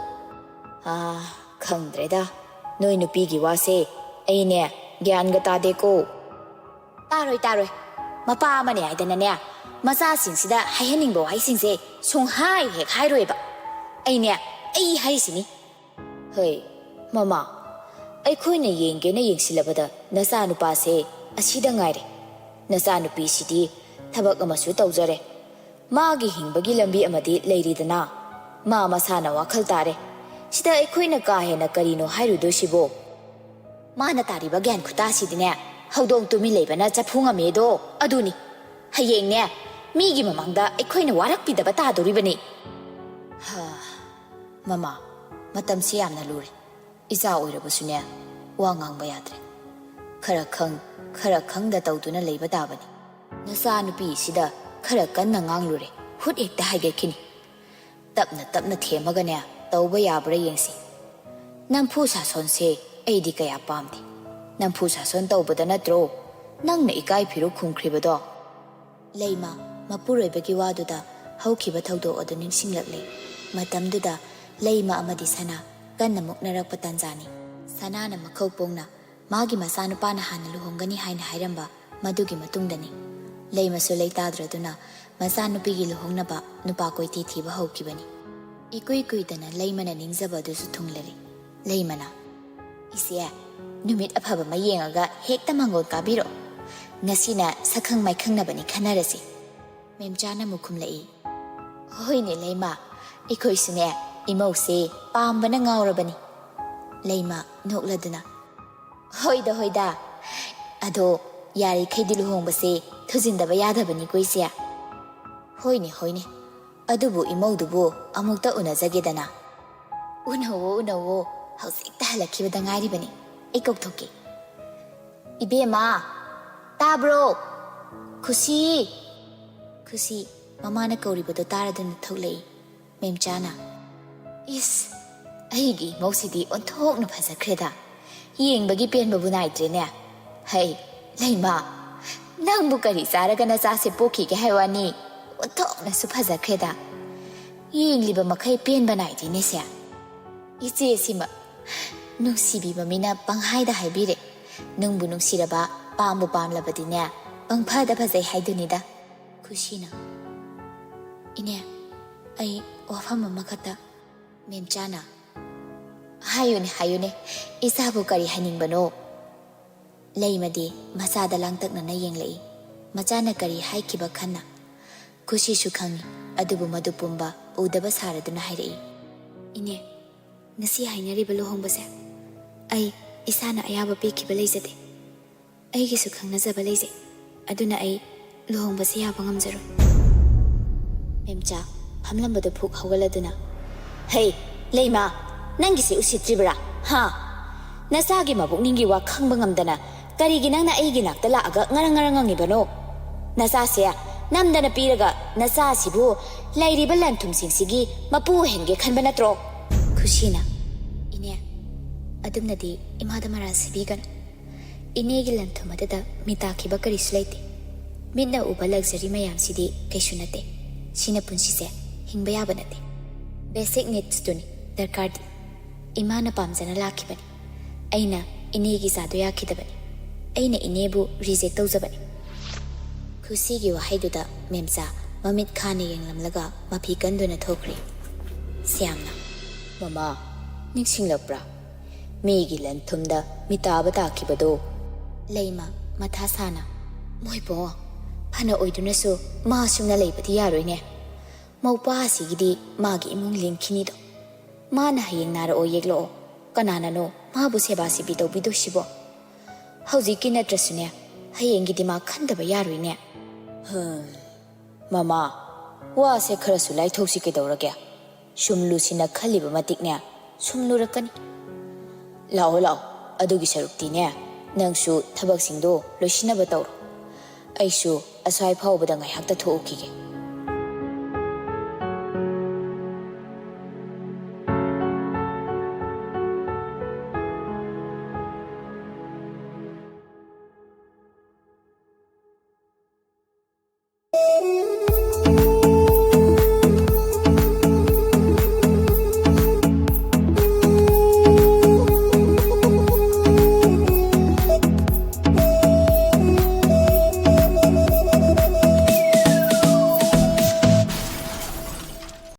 ꯑꯥ, ꯈꯪꯗ꯭ꯔꯦꯗ, ꯅꯣꯏ ꯅꯨꯄꯤꯒꯤ ꯋꯥꯁꯦ ꯑꯩꯅꯦ ꯒ꯭ꯌꯥꯟꯒ ꯇꯥꯗꯦꯀꯣ꯫ ꯇꯥꯔꯣꯏ, ꯇꯥꯔꯣꯏ꯫ ꯃꯄꯥ ꯑꯃꯅꯦ ꯍꯥꯏꯗꯅꯅꯦ, ꯃꯆꯥꯁꯤꯡꯁꯤꯗ ꯍꯥꯏꯍꯟꯅꯤꯡꯕ ꯋꯥꯍꯩꯁꯤꯡꯁꯦ ꯁꯨꯡꯍꯥꯏ ꯍꯦꯛ ꯍꯥꯏꯔꯣꯏꯕ꯫ ꯑꯩꯅꯦ, ꯑꯩ ꯍꯥꯏꯔꯤꯁꯤꯅꯤ꯫ ꯍꯩ, ꯃꯃꯥ, ꯑꯩꯈꯣꯏꯅ ꯌꯦꯡꯒꯦꯅ ꯌꯦꯡꯁꯤꯜꯂꯕꯗ ꯅꯆꯥꯅꯨꯄꯥꯁꯦ ꯑꯁꯤꯗ ꯉꯥꯏꯔꯦ꯫ ꯅꯆꯥꯅꯨꯄꯤꯁꯤꯗꯤ ꯊꯕꯛ ꯑꯃꯁꯨ ꯇꯧꯖꯔꯦ꯫ ꯃꯥꯒꯤ ꯍꯤꯡꯕꯒꯤ ꯂꯝꯕꯤ ꯑꯃꯗꯤ ꯂꯩꯔꯤꯗꯅ꯫ ꯃꯥ ꯃꯁꯥꯅ ꯋꯥꯈꯜ ꯇꯥꯔꯦ꯫ ꯁꯤꯗ ꯑꯩꯈꯣꯏꯅ ꯀꯥ ꯍꯦꯟꯅ ꯀꯔꯤꯅꯣ ꯍꯥꯏꯔꯨꯗꯣꯏꯁꯤꯕꯣ? ꯃꯥꯅ ꯇꯥꯔꯤꯕ ꯒ꯭ꯌꯥꯟ ꯈꯨꯇꯥꯁꯤꯗꯤꯅꯦ, ꯍꯧꯗꯣꯡ ꯇꯨꯃꯤꯟ ꯂꯩꯕꯅ ꯆꯐꯨ ꯉꯝꯃꯦꯗꯣ ꯑꯗꯨꯅꯤ꯫ ꯍꯌꯦꯡꯅꯦ, ꯃꯤꯒꯤ ꯃꯃꯥꯡꯗ ꯑꯩꯈꯣꯏꯅ ꯋꯥꯔꯛꯄꯤꯗꯕ ꯇꯥꯗꯣꯔꯤꯕꯅꯤ꯫ ꯍꯥ, ꯃꯃꯥ, ꯃꯇꯝꯁꯤ ꯌꯥꯝꯅ ꯂꯨꯔꯦ꯫ ꯏꯆꯥ ꯑꯣꯏꯔꯕꯁꯨꯅꯦ, ꯋꯥ ꯉꯥꯡꯕ ꯌꯥꯗ꯭ꯔꯦ꯫ ꯈꯔ ꯈꯪ, ꯈꯔ ꯈꯪꯗ ꯇꯧꯗꯨꯅ ꯂꯩꯕ ꯇꯥꯕꯅꯤ꯫ ꯅꯆꯥ ꯅꯨꯄꯤꯁꯤꯗ ꯈꯔ ꯀꯟꯅ ꯉꯥꯡꯂꯨꯔꯦ, ꯍꯨꯠ ꯍꯦꯛꯇ ꯍꯥꯏꯒꯠꯈꯤꯅꯤ꯫ ꯇꯞꯅ ꯇꯞꯅ ꯊꯦꯝꯃꯒꯅꯦ, ꯇꯧꯕ ꯌꯥꯕ꯭ꯔꯥ ꯌꯦꯡꯁꯤ꯫ ꯅꯝꯐꯨ ꯁꯥꯁꯣꯟꯁꯦ ꯑꯩꯗꯤ ꯀꯌꯥ ꯄꯥꯝꯗꯦ꯫ ꯅꯝꯐꯨ ꯁꯥꯁꯣꯟ ꯇꯧꯕꯗ ꯅꯠꯇ꯭ꯔꯣ ꯅꯪꯅ ꯏꯀꯥꯏ ꯐꯤꯔꯨꯛ ꯈꯨꯝꯈ꯭ꯔꯤꯕꯗꯣ? ꯂꯩꯃ ꯃꯄꯨꯔꯣꯏꯕꯒꯤ ꯋꯥꯗꯨꯗ ꯍꯧꯈꯤꯕ ꯊꯧꯗꯣꯛ ꯑꯗꯨ ꯅꯤꯡꯁꯤꯡꯂꯛꯂꯦ꯫ ꯃꯇꯝꯗꯨꯗ ꯂꯩꯃ ꯑꯃꯗꯤ ꯁꯅꯥ ꯀꯟꯅ ꯃꯨꯛꯅꯔꯛꯄ ꯇꯥꯟꯖꯥꯅꯤ꯫ ꯁꯅꯥꯅ ꯃꯈꯧ ꯄꯣꯡꯅ ꯃꯥꯒꯤ ꯃꯆꯥꯅꯨꯄꯥꯅ ꯍꯥꯟꯅ ꯂꯨꯍꯣꯡꯒꯅꯤ ꯍꯥꯏꯅ ꯍꯥꯏꯔꯝꯕ ꯃꯗꯨꯒꯤ ꯃꯇꯨꯡꯗꯅꯤ꯫ ꯂꯩꯃꯁꯨ ꯂꯩꯇꯥꯗ꯭ꯔꯗꯨꯅ ꯃꯆꯥꯅꯨꯄꯤꯒꯤ ꯂꯨꯍꯣꯡꯅꯕ ꯅꯨꯄꯥ ꯀꯣꯏꯊꯤ ꯊꯤꯕ ꯍꯧꯈꯤꯕꯅꯤ꯫ ꯏꯀꯨꯏ ꯀꯨꯏꯗꯅ ꯂꯩꯃꯅ ꯅꯤꯡꯖꯕ ꯑꯗꯨꯁꯨ ꯊꯨꯡꯂꯔꯦ꯫ ꯂꯩꯃꯅ, "ꯏꯆꯦ, ꯅꯨꯃꯤꯠ ꯑꯐꯕ ꯑꯃ ꯌꯦꯡꯉꯒ ꯍꯦꯛꯇ ꯃꯥꯡꯒꯣꯜ ꯀꯥꯕꯤꯔꯛꯑꯣ꯫ ꯉꯁꯤꯅ ꯁꯛꯈꯪ ꯃꯥꯏꯈꯪꯅꯕꯅꯤ ꯈꯟꯅꯔꯁꯤ꯫" ꯃꯦꯝꯆꯥꯅ ꯑꯃꯨꯛ ꯈꯨꯝꯂꯛꯏ, "ꯍꯣꯏꯅꯦ ꯂꯩꯃ, ꯑꯩꯈꯣꯏꯁꯨꯅꯦ ꯏꯃꯧꯁꯦ ꯄꯥꯝꯕꯅ ꯉꯥꯎꯔꯕꯅꯤ꯫" ꯂꯩꯃ ꯅꯣꯛꯂꯗꯨꯅ, "ꯍꯣꯏꯗ ꯍꯣꯏꯗ, ꯑꯗꯣ ꯌꯥꯔꯤꯈꯩꯗꯤ ꯂꯨꯍꯣꯡꯕꯁꯦ ꯊꯨꯖꯤꯟꯗꯕ ꯌꯥꯗꯕꯅꯤꯀꯣ ꯏꯆꯦ꯫" "ꯍꯣꯏꯅꯦ ꯍꯣꯏꯅꯦ, ꯑꯗꯨꯕꯨ ꯏꯃꯧꯗꯨꯕꯨ ꯑꯃꯨꯛꯇ ꯎꯅꯖꯒꯦꯗꯅ꯫" "ꯎꯅꯧꯋꯣ ꯎꯅꯧꯋꯣ, ꯍꯧꯖꯤꯛꯇ ꯍꯜꯂꯛꯈꯤꯕꯗ ꯉꯥꯏꯔꯤꯕꯅꯤ, ꯑꯩ ꯀꯧꯊꯣꯛꯀꯦ꯫" "ꯏꯕꯦꯝꯃ, ꯇꯥꯕ꯭ꯔꯣ? ꯈꯨꯁꯤ!" ꯈꯨꯁꯤ ꯃꯃꯥꯅ ꯀꯧꯔꯤꯕꯗꯣ ꯇꯥꯔꯗꯨꯅ ꯊꯣꯛꯂꯛꯏ꯫ ꯃꯦꯝꯆꯥꯅ, "ꯏꯁ, ꯑꯩꯒꯤ ꯏꯃꯧꯁꯤꯗꯤ ꯑꯣꯟꯊꯣꯛꯅ ꯐꯖꯈ꯭ꯔꯦꯗ꯫ ꯌꯦꯡꯕꯒꯤ ꯄꯦꯟꯕꯕꯨ ꯅꯥꯏꯗ꯭ꯔꯦꯅꯦ꯫ ꯍꯩ, ꯂꯩꯃ, ꯅꯪꯕꯨ ꯀꯔꯤ ꯆꯥꯔꯒ ꯅꯆꯥꯁꯦ ꯄꯣꯛꯈꯤꯒꯦ ꯍꯥꯏ ꯋꯥꯅꯤ? ꯑꯣꯟꯊꯣꯛꯅꯁꯨ ꯐꯖꯈ꯭ꯔꯦꯗ꯫ ꯌꯦꯡꯂꯤꯕ ꯃꯈꯩ ꯄꯦꯟꯕ ꯅꯥꯏꯗꯦꯅꯦꯁꯦ꯫ ꯏꯆꯦꯁꯤꯃ ꯅꯨꯡꯁꯤꯕꯤꯕ ꯃꯤꯅ ꯄꯪꯍꯥꯏꯗ ꯍꯥꯏꯕꯤꯔꯦ꯫ ꯅꯨꯡꯕꯨ ꯅꯨꯡꯁꯤꯔꯕ, ꯄꯥꯝꯕꯨ ꯄꯥꯝꯂꯕꯗꯤꯅꯦ, ꯄꯪꯐꯗ ꯐꯖꯩ ꯍꯥꯏꯗꯨꯅꯤꯗ꯫" ꯈꯨꯁꯤꯅ, "ꯏꯅꯦ, ꯑꯩ ꯋꯥꯐꯝ ꯑꯃꯈꯛꯇ꯫" ꯃꯦꯝꯆꯥꯅ, "ꯍꯥꯏꯌꯨꯅꯦ, ꯍꯥꯏꯌꯨꯅꯦ, ꯏꯆꯥꯕꯨ ꯀꯔꯤ ꯍꯥꯏꯅꯤꯡꯕꯅꯣ?" ꯂꯩꯃꯗꯤ ꯃꯆꯥꯗ ꯂꯥꯡꯇꯛꯅꯅ ꯌꯦꯡꯂꯛꯏ꯫ ꯃꯆꯥꯅ ꯀꯔꯤ ꯍꯥꯏꯈꯤꯕ ꯈꯟꯅ꯫ ꯈꯨꯁꯤꯁꯨ ꯈꯪꯏ꯫ ꯑꯗꯨꯕꯨ ꯃꯗꯨ ꯄꯨꯝꯕ ꯎꯗꯕ ꯁꯥꯔꯗꯨꯅ ꯍꯥꯏꯔꯛꯏ, "ꯏꯅꯦ, ꯉꯁꯤ ꯍꯥꯏꯅꯔꯤꯕ ꯂꯨꯍꯣꯡꯕꯁꯦ ꯑꯩ ꯏꯁꯥꯅ ꯑꯌꯥꯕ ꯄꯤꯈꯤꯕ ꯂꯩꯖꯗꯦ꯫ ꯑꯩꯒꯤꯁꯨ ꯈꯪꯅꯖꯕ ꯂꯩꯖꯩ꯫ ꯑꯗꯨꯅ ꯑꯩ ꯂꯨꯍꯣꯡꯕꯁꯦ ꯌꯥꯕ ꯉꯝꯖꯔꯣꯏ꯫" ꯃꯦꯝꯆꯥ ꯐꯝꯂꯝꯕꯗꯨ ꯐꯨꯛ ꯍꯧꯒꯠꯂꯗꯨꯅ, "ꯍꯩ, ꯂꯩꯃ, ꯅꯪꯒꯤꯁꯤ ꯎꯁꯤꯠꯇ꯭ꯔꯤꯕ꯭ꯔꯥ? ꯍꯥ? ꯅꯆꯥꯒꯤ ꯃꯕꯨꯛꯅꯤꯡꯒꯤ ꯋꯥ ꯈꯪꯕ ꯉꯝꯗꯅ ꯀꯔꯤꯒꯤ ꯅꯪꯅ ꯑꯩꯒꯤ ꯅꯥꯛꯇ ꯂꯥꯛꯑꯒ ꯉꯔꯪ ꯉꯔꯪ ꯉꯪꯉꯤꯕꯅꯣ? ꯅꯆꯥꯁꯦ ꯅꯝꯗꯅ ꯄꯤꯔꯒ ꯅꯆꯥꯁꯤꯕꯨ ꯂꯩꯔꯤꯕ ꯂꯟ ꯊꯨꯝꯁꯤꯡꯁꯤꯒꯤ ꯃꯄꯨ ꯑꯣꯏꯍꯟꯒꯦ ꯈꯟꯕ ꯅꯠꯇ꯭ꯔꯣ?" ꯈꯨꯁꯤꯅ, "ꯏꯅꯦ, ꯑꯗꯨꯝꯅꯗꯤ ꯏꯃꯥꯗ ꯃꯔꯥꯜ ꯁꯤꯕꯤꯒꯅꯨ꯫ ꯏꯅꯦꯒꯤ ꯂꯟ ꯊꯨꯝ ꯑꯗꯨꯗ ꯃꯤ ꯇꯥꯈꯤꯕ ꯀꯔꯤꯁꯨ ꯂꯩꯇꯦ꯫ ꯃꯤꯠꯅ ꯎꯕ luxury ꯃꯌꯥꯝꯁꯤꯗꯤ ꯀꯩꯁꯨ ꯅꯠꯇꯦ꯫ ꯁꯤꯅ ꯄꯨꯟꯁꯤꯁꯦ ꯍꯤꯡꯕ ꯌꯥꯕ ꯅꯠꯇꯦ꯫ Basic needs ꯇꯨꯅꯤ ꯗꯔꯀꯥꯔꯗꯤ꯫ ꯏꯃꯥꯅ ꯄꯥꯝꯖꯅ ꯂꯥꯛꯈꯤꯕꯅꯤ꯫ ꯑꯩꯅ ꯏꯅꯦꯒꯤ ꯆꯥꯗꯣ ꯌꯥꯈꯤꯗꯕꯅꯤ꯫ ꯑꯩꯅ ꯏꯅꯦꯕꯨ reject ꯇꯧꯖꯕꯅꯤ꯫" ꯈꯨꯁꯤꯒꯤ ꯋꯥꯍꯩꯗꯨꯗ ꯃꯦꯝꯆꯥ ꯃꯃꯤꯠ ꯈꯥꯅ ꯌꯦꯡꯂꯝꯂꯒ ꯃꯐꯤ ꯀꯟꯗꯨꯅ ꯊꯣꯛꯈ꯭ꯔꯦ꯫ ꯁ꯭ꯌꯥꯝꯅ, "ꯃꯃꯥ, ꯅꯤꯡꯁꯤꯡꯂꯛꯄ꯭ꯔꯥ? ꯃꯤꯒꯤ ꯂꯟ ꯊꯨꯝꯗ ꯃꯤꯇꯥꯕ ꯇꯥꯈꯤꯕꯗꯣ?" ꯂꯩꯃ ꯃꯊꯥ ꯁꯥꯅ, "ꯃꯣꯏꯕꯣ, ꯐꯅ ꯑꯣꯏꯗꯨꯅꯁꯨ ꯃꯥ ꯁꯨꯝꯅ ꯂꯩꯕꯗꯤ ꯌꯥꯔꯣꯏꯅꯦ꯫ ꯃꯧꯄꯥ ꯑꯁꯤꯒꯤꯗꯤ ꯃꯥꯒꯤ ꯏꯃꯨꯡ ꯂꯦꯡꯈꯤꯅꯤꯗꯣ꯫ ꯃꯥꯅ ꯍꯌꯦꯡ ꯅꯥꯔꯛꯑꯣ ꯌꯦꯛꯂꯛꯑꯣ, ꯀꯅꯥꯅꯅꯣ ꯃꯥꯕꯨ ꯁꯦꯕꯥ ꯁꯤꯕꯤ ꯇꯧꯕꯤꯗꯣꯏꯁꯤꯕꯣ? ꯍꯧꯖꯤꯛꯀꯤ ꯅꯠꯇ꯭ꯔꯁꯨꯅꯦ, ꯍꯌꯦꯡꯒꯤꯗꯤ ꯃꯥ ꯈꯟꯗꯕ ꯌꯥꯔꯣꯏꯅꯦ꯫" ꯍꯝ, ꯃꯃꯥ, ꯋꯥꯁꯦ ꯈꯔꯁꯨ ꯂꯥꯏꯊꯣꯛꯁꯤ ꯀꯩꯗꯧꯔꯒꯦ? ꯁꯨꯝ ꯂꯨꯁꯤꯟꯅ ꯈꯜꯂꯤꯕ ꯃꯇꯤꯛꯅꯦ, ꯁꯨꯝ ꯂꯨꯔꯛꯀꯅꯤ꯫ ꯂꯥꯛꯑꯣ, ꯂꯥꯛꯑꯣ, ꯑꯗꯨꯒꯤ ꯁꯔꯨꯛꯇꯤꯅꯦ, ꯅꯪꯁꯨ ꯊꯕꯛꯁꯤꯡꯗꯣ ꯂꯣꯏꯁꯤꯟꯅꯕ ꯇꯧꯔꯣ꯫ ꯑꯩꯁꯨ ꯑꯁ꯭ꯋꯥꯏ ꯐꯥꯎꯕꯗ ꯉꯥꯏꯍꯥꯛꯇ ꯊꯣꯛꯎꯈꯤꯒꯦ꯫